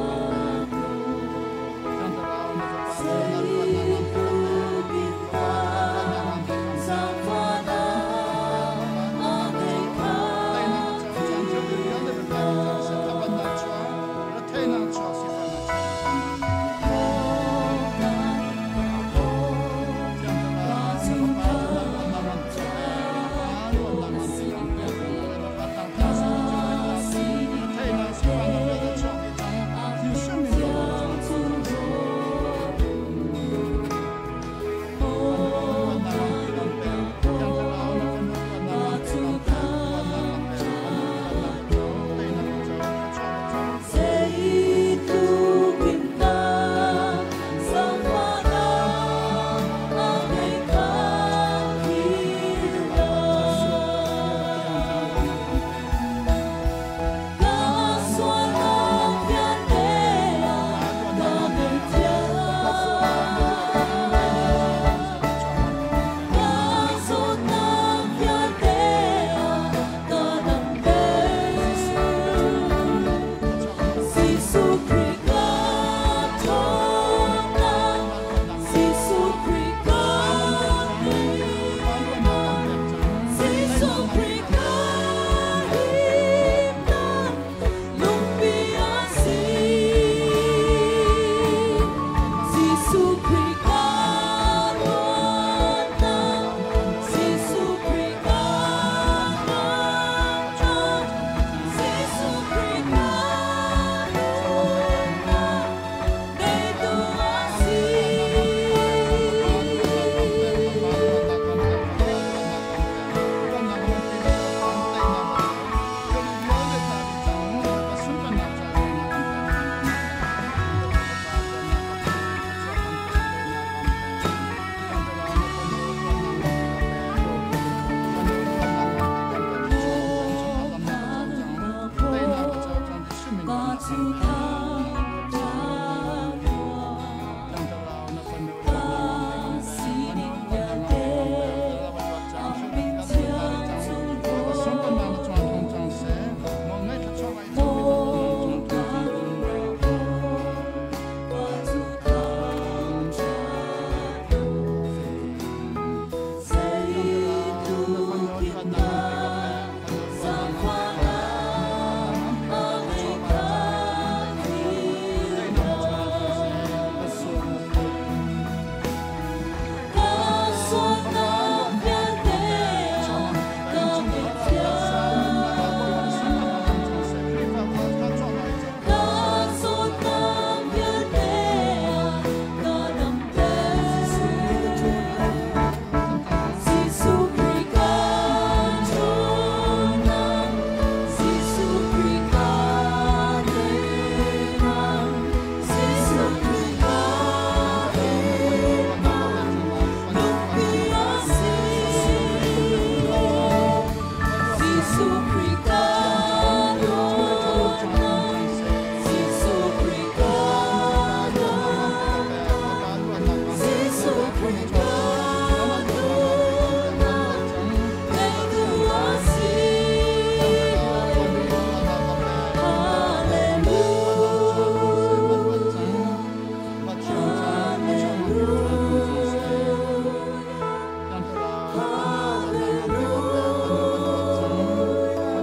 kan pek. Thiang Thlarau na Fapa thlarau luatnak nganpi kan pek. Fapa thlarau luatnak nganpi kan pek.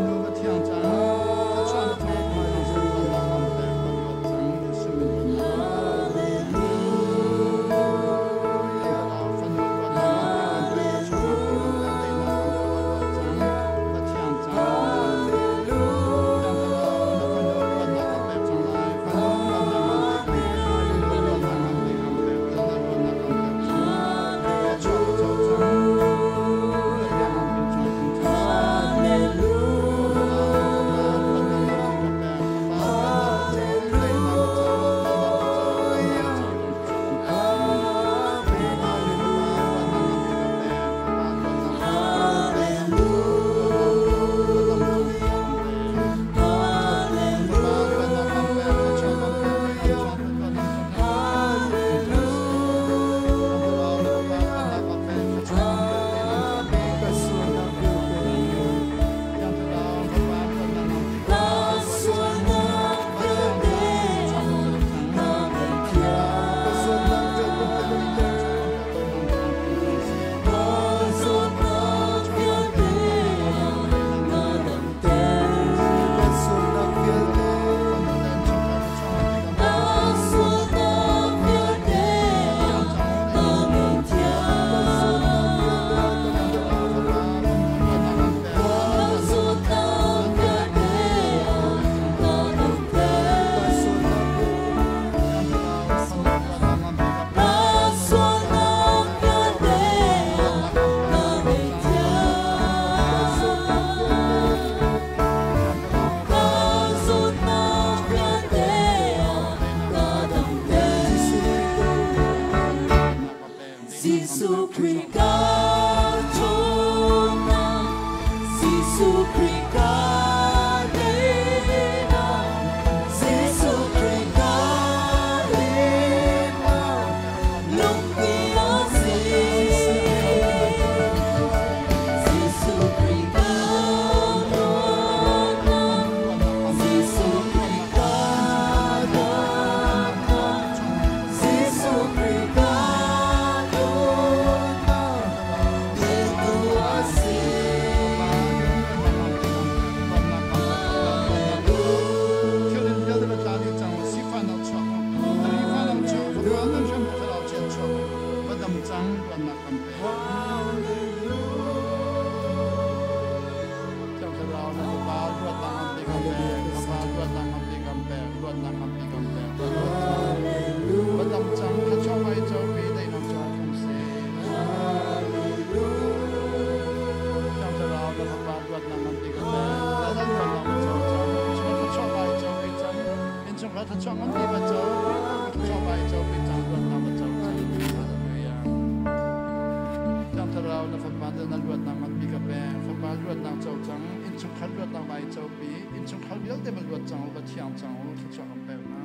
Luatnak vai copi, innchungkhar vialte va luat cang u, va thiang cang u, thluachuah kan pek hna.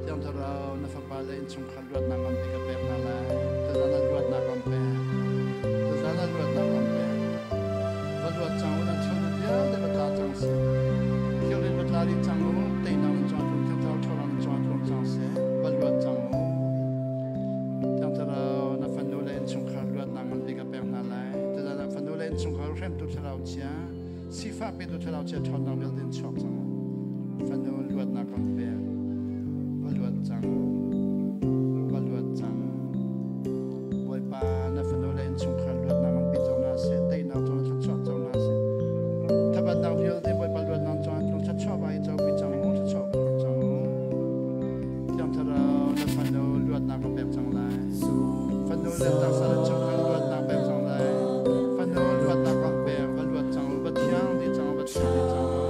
Thiang Thlarau, na fapa le innchungkhar luatnak nganpi ka pek hna lai. Tuzan ah luatnak kan pek. Tuzan ah luatnak kan pek. Va luat cang u, nan thilri vialte va tla cang seh. Thilri va tla dih cang u, teinak nan cungah tlung, Thiang Thlarau ṭhawnnak nan cungah tlung cang seh. Va luat cang u. Thiang Thlarau, na fanu le innchungkhar luatnak nganpi ka pek hna lai. Tuzan ah fanu le innchungkhar hremtu thlarau chia, sifah petu thlarau chia ṭhawnnak vialte in chuak cang u. Fanu luatnak kan pek. Va luat cang. Va luat cang. Bawipa, na fanu le innchungkhar luatnak nganpi co hna seh, teinak co thluachuah co hna seh. Thabatnak vialte Bawipa luatnak cungah tlung thluachuah vai copi cang u, thluachuah phur cang u. Thiang Thlarau, na fanu luatnak ka pek cang lai. Fanu le taksa le chungkhar luatnak pek cang lai. Fanu luatnak kan pek, va luat cang u, va thiang dih cang u, va thiang dih cang u.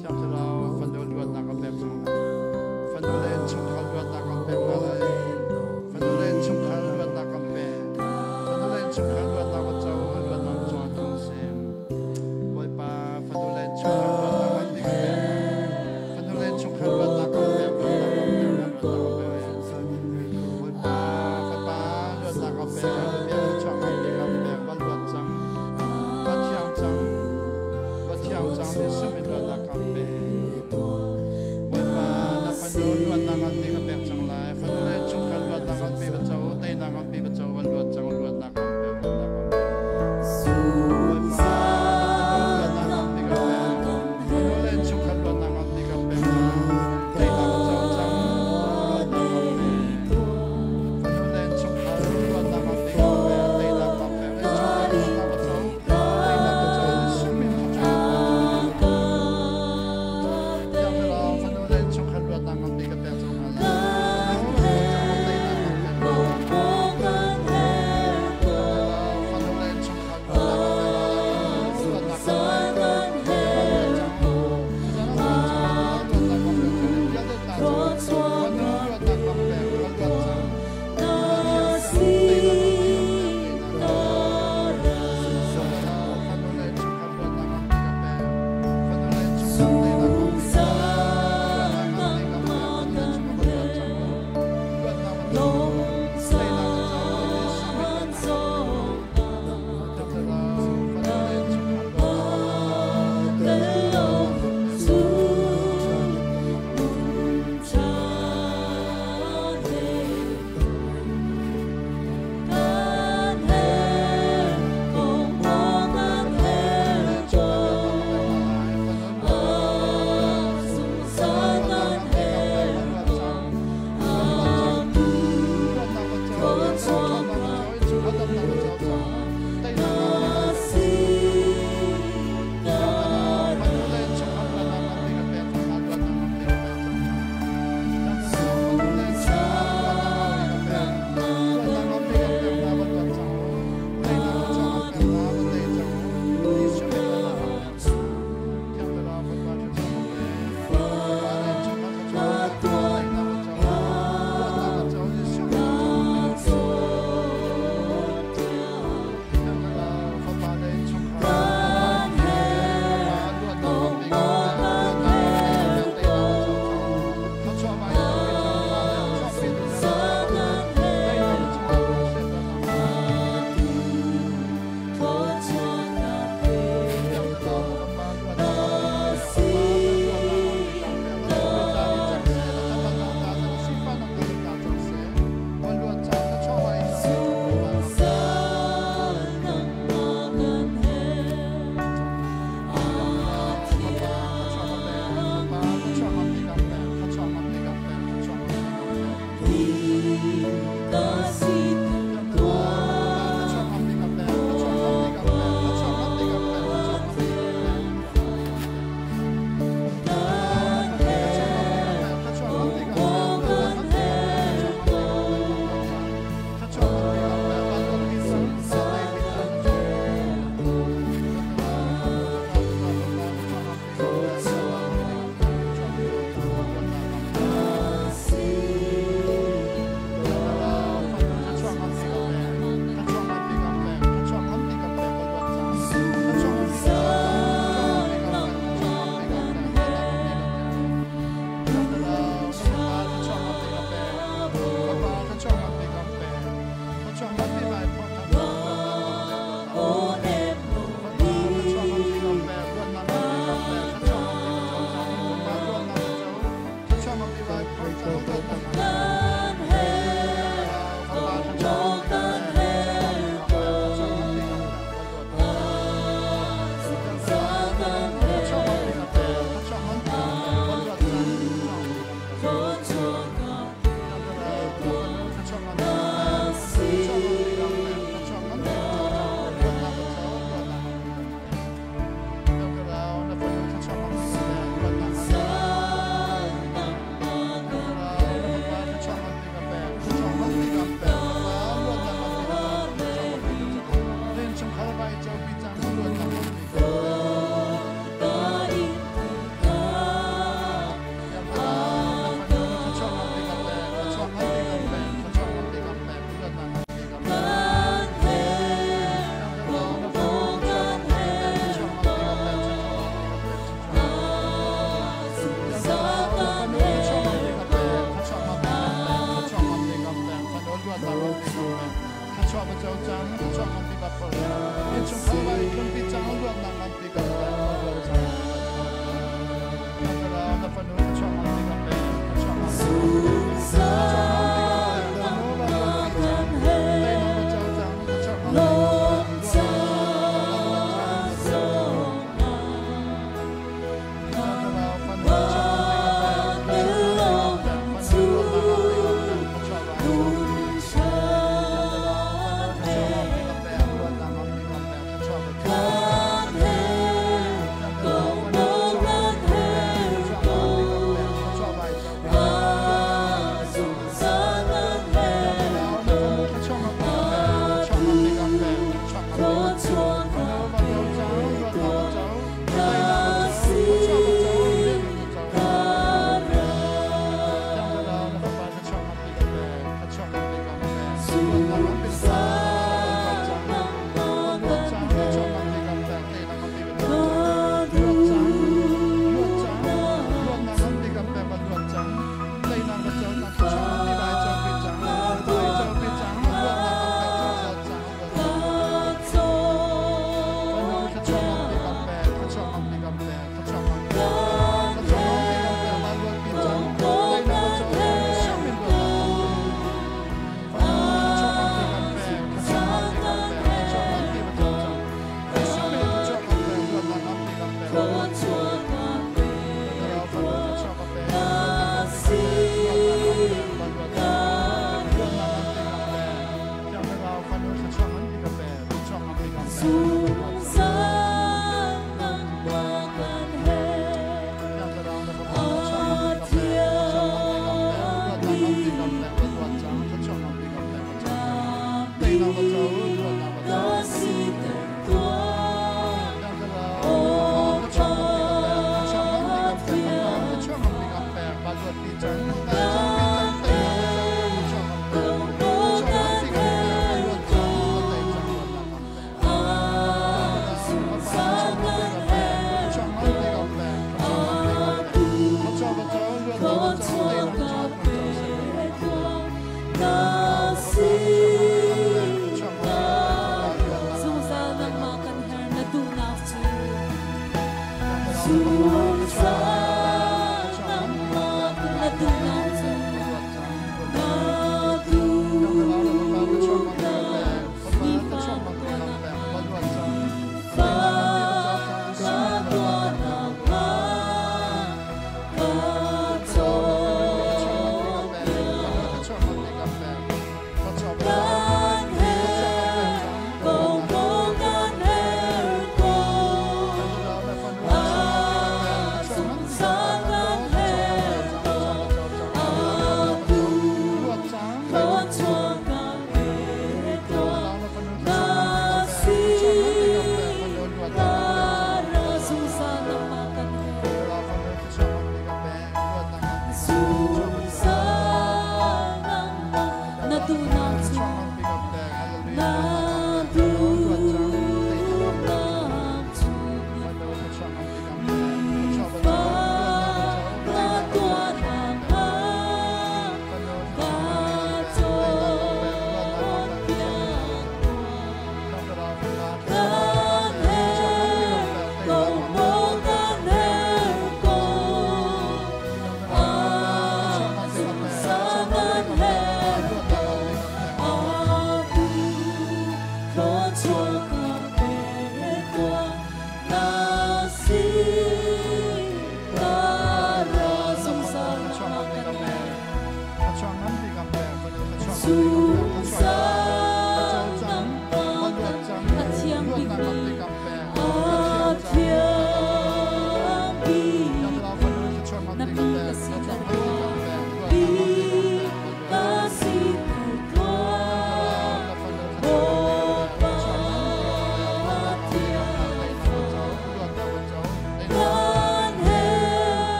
Thiang Thlarau, fanu luatnak ka pek cang lai. Fanu le chungkhar luatnak kan pek hna lai. Fanu le chungkhar luatnak kan pek. Fanu le chungkhar luatnak va co, luatnak cungah tlung seh. Bawipa, fanu le chungkhar luatnak kan pek hna. Fanu le chungkhar luatnak kan pek, luatnak kan pek, luatnak kan pek. Bawipa, fapa luatnak kan pek, bia thluachuah kan pek, kan pek, va luat cang, va thiang cang, va thiang cang, Jesuh min luatnak kan pek. Bawipa, na fanu luatnak kan pe ka pek cang lai. Fanu le chungkhar luatnak kan pe va co, teinak kan pe va co, va luat cang, luatnak kan pek, luatnak kan pek. Bawipa, na fanu luatnak kan pe ka pek. Fanu le chungkhar luatnak kan pe ka pek hna. Teinak va co cang, luatnak kan pe. Fanu le chungkhar luatnak kan pe ka pek, teinak kan pek. Chungkhar luatnak va co, teinak va co, Jesuh min thluachuah kan pek. Thiang Thlarau, fanu le chungkhar luatnak nganpi ka pek cang hna lai. Fanu luat cang u, teinak kan pek hna. Thiang Thlarau, fanu le chungkhar luatnak kan pek hna lai.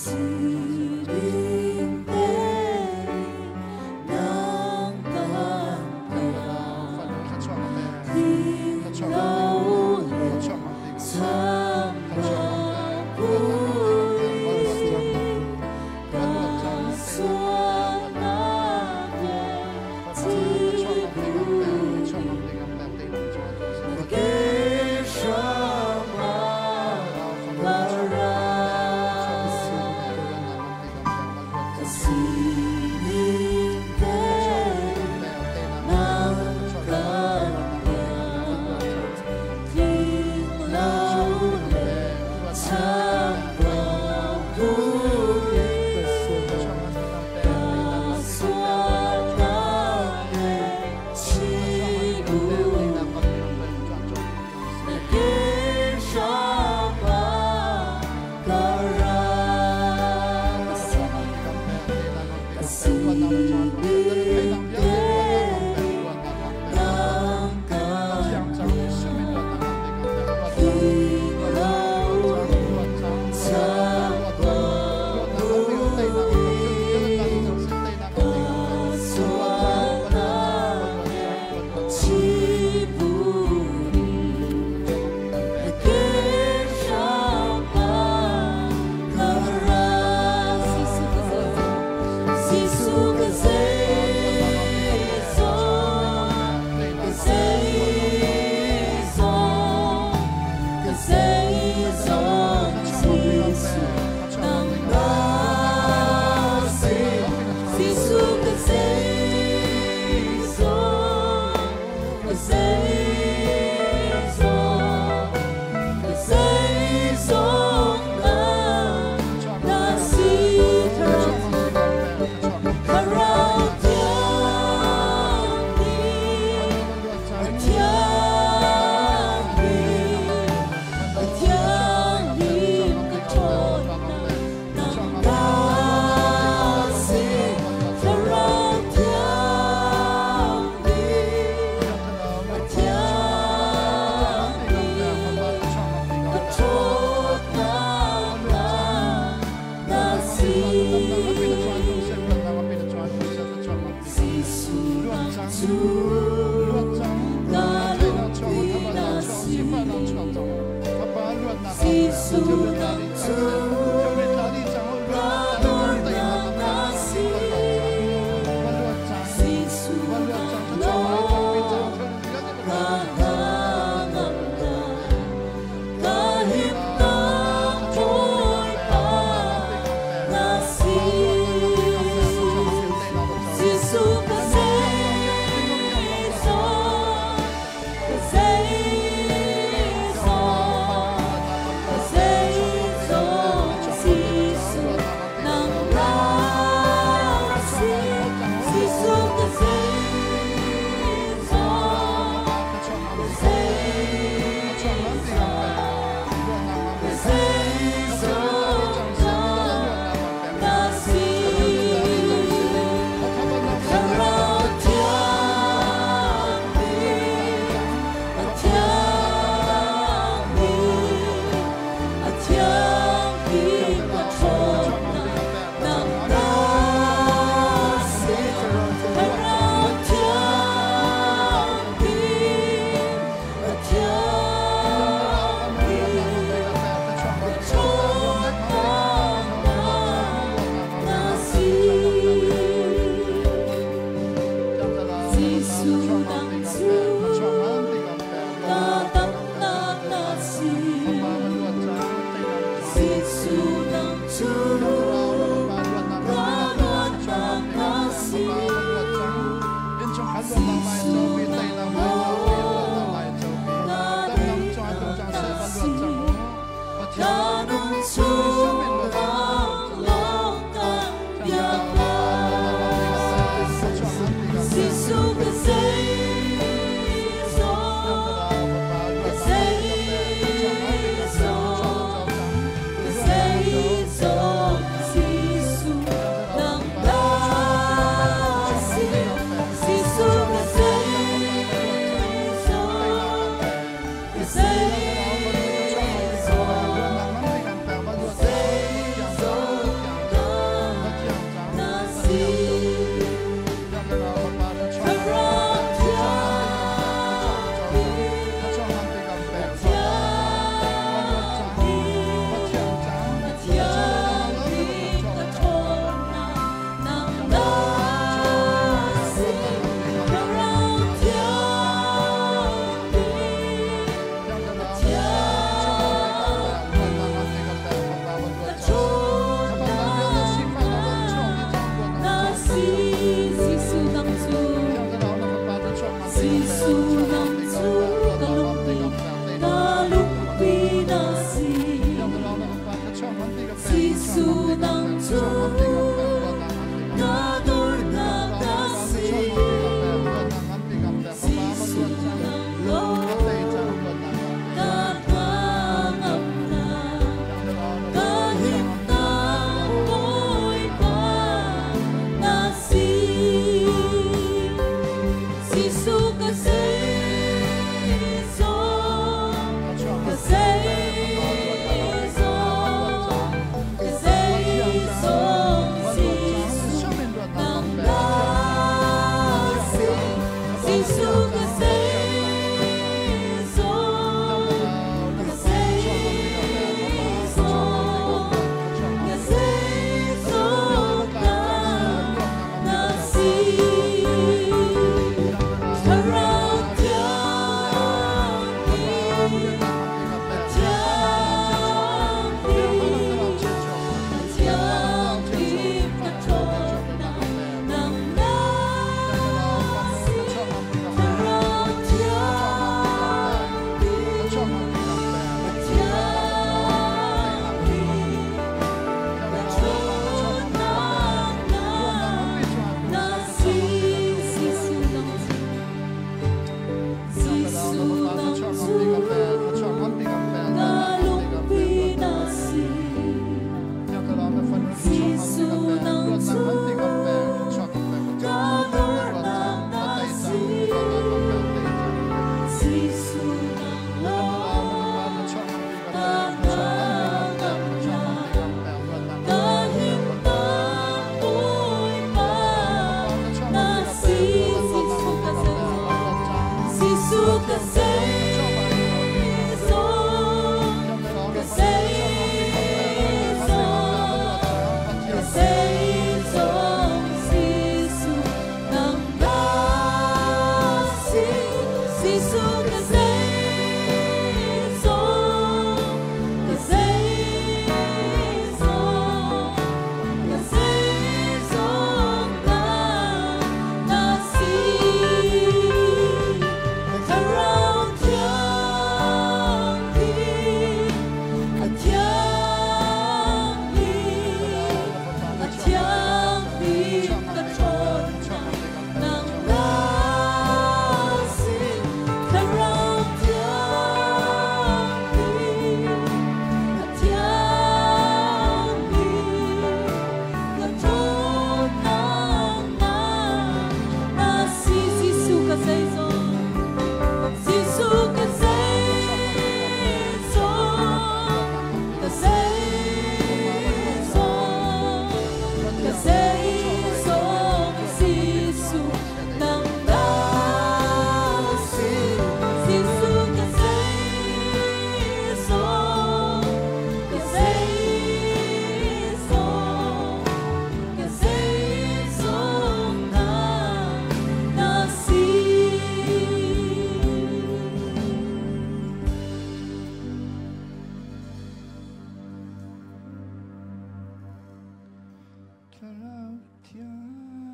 Sining tein nang kan Tling lo le chambau si ka sualnak le thihpui na ke hram ah ka ra ka sining tein nang kan Tling lo le chambau buin ka sualnak le thihpui na ke hram ah ka ra ka sining tein nang kan Tling lo le chambau buin ka sualnak le thihpui na ke hram ah ka ra. Jesuh ka zeizong, ka zeizong, ka zeizong, Jesuh nangmah si. Jesuh ka zeizong, ka zeizong, ka zeizong na si. Thlarau thiang nih, a thiang nih, a thiang nih ka ṭhawnnak nangmah si. Thlarau thiang nih, a thiang nih, ka ṭhawnnak na si. Jesuh nang cu ka lungpi na si. Jesuh nang cu ka dornak na si. Jesuh nang lawng ka hnangamnak, ka himnak Bawipa na si. Jesuh ka zeizong, ka zeizong, ka zeizong, Jesuh nangmah si. Jesuh ka zeizong, ka zeizong, ka zeizong na si. Thlarau thiang nih, a thiang nih, a thiang nih ka ṭhawnnak nangmah si. Thlarau thiang nih, a thiang nih, ka ṭhawnnak na si. Jesuh nang cu ka damnak na si. Jesuh nang cu ka luatnak na si. Jesuh nang lawng ka daihnak na si. Ka nun chung lawnglawng kan biak lai. Jesuh ka zeizong, ka zeizong, ka zeizong, Jesuh nangmah si. Jesuh ka zeizong, ka zeizong, Thlarau Thiang.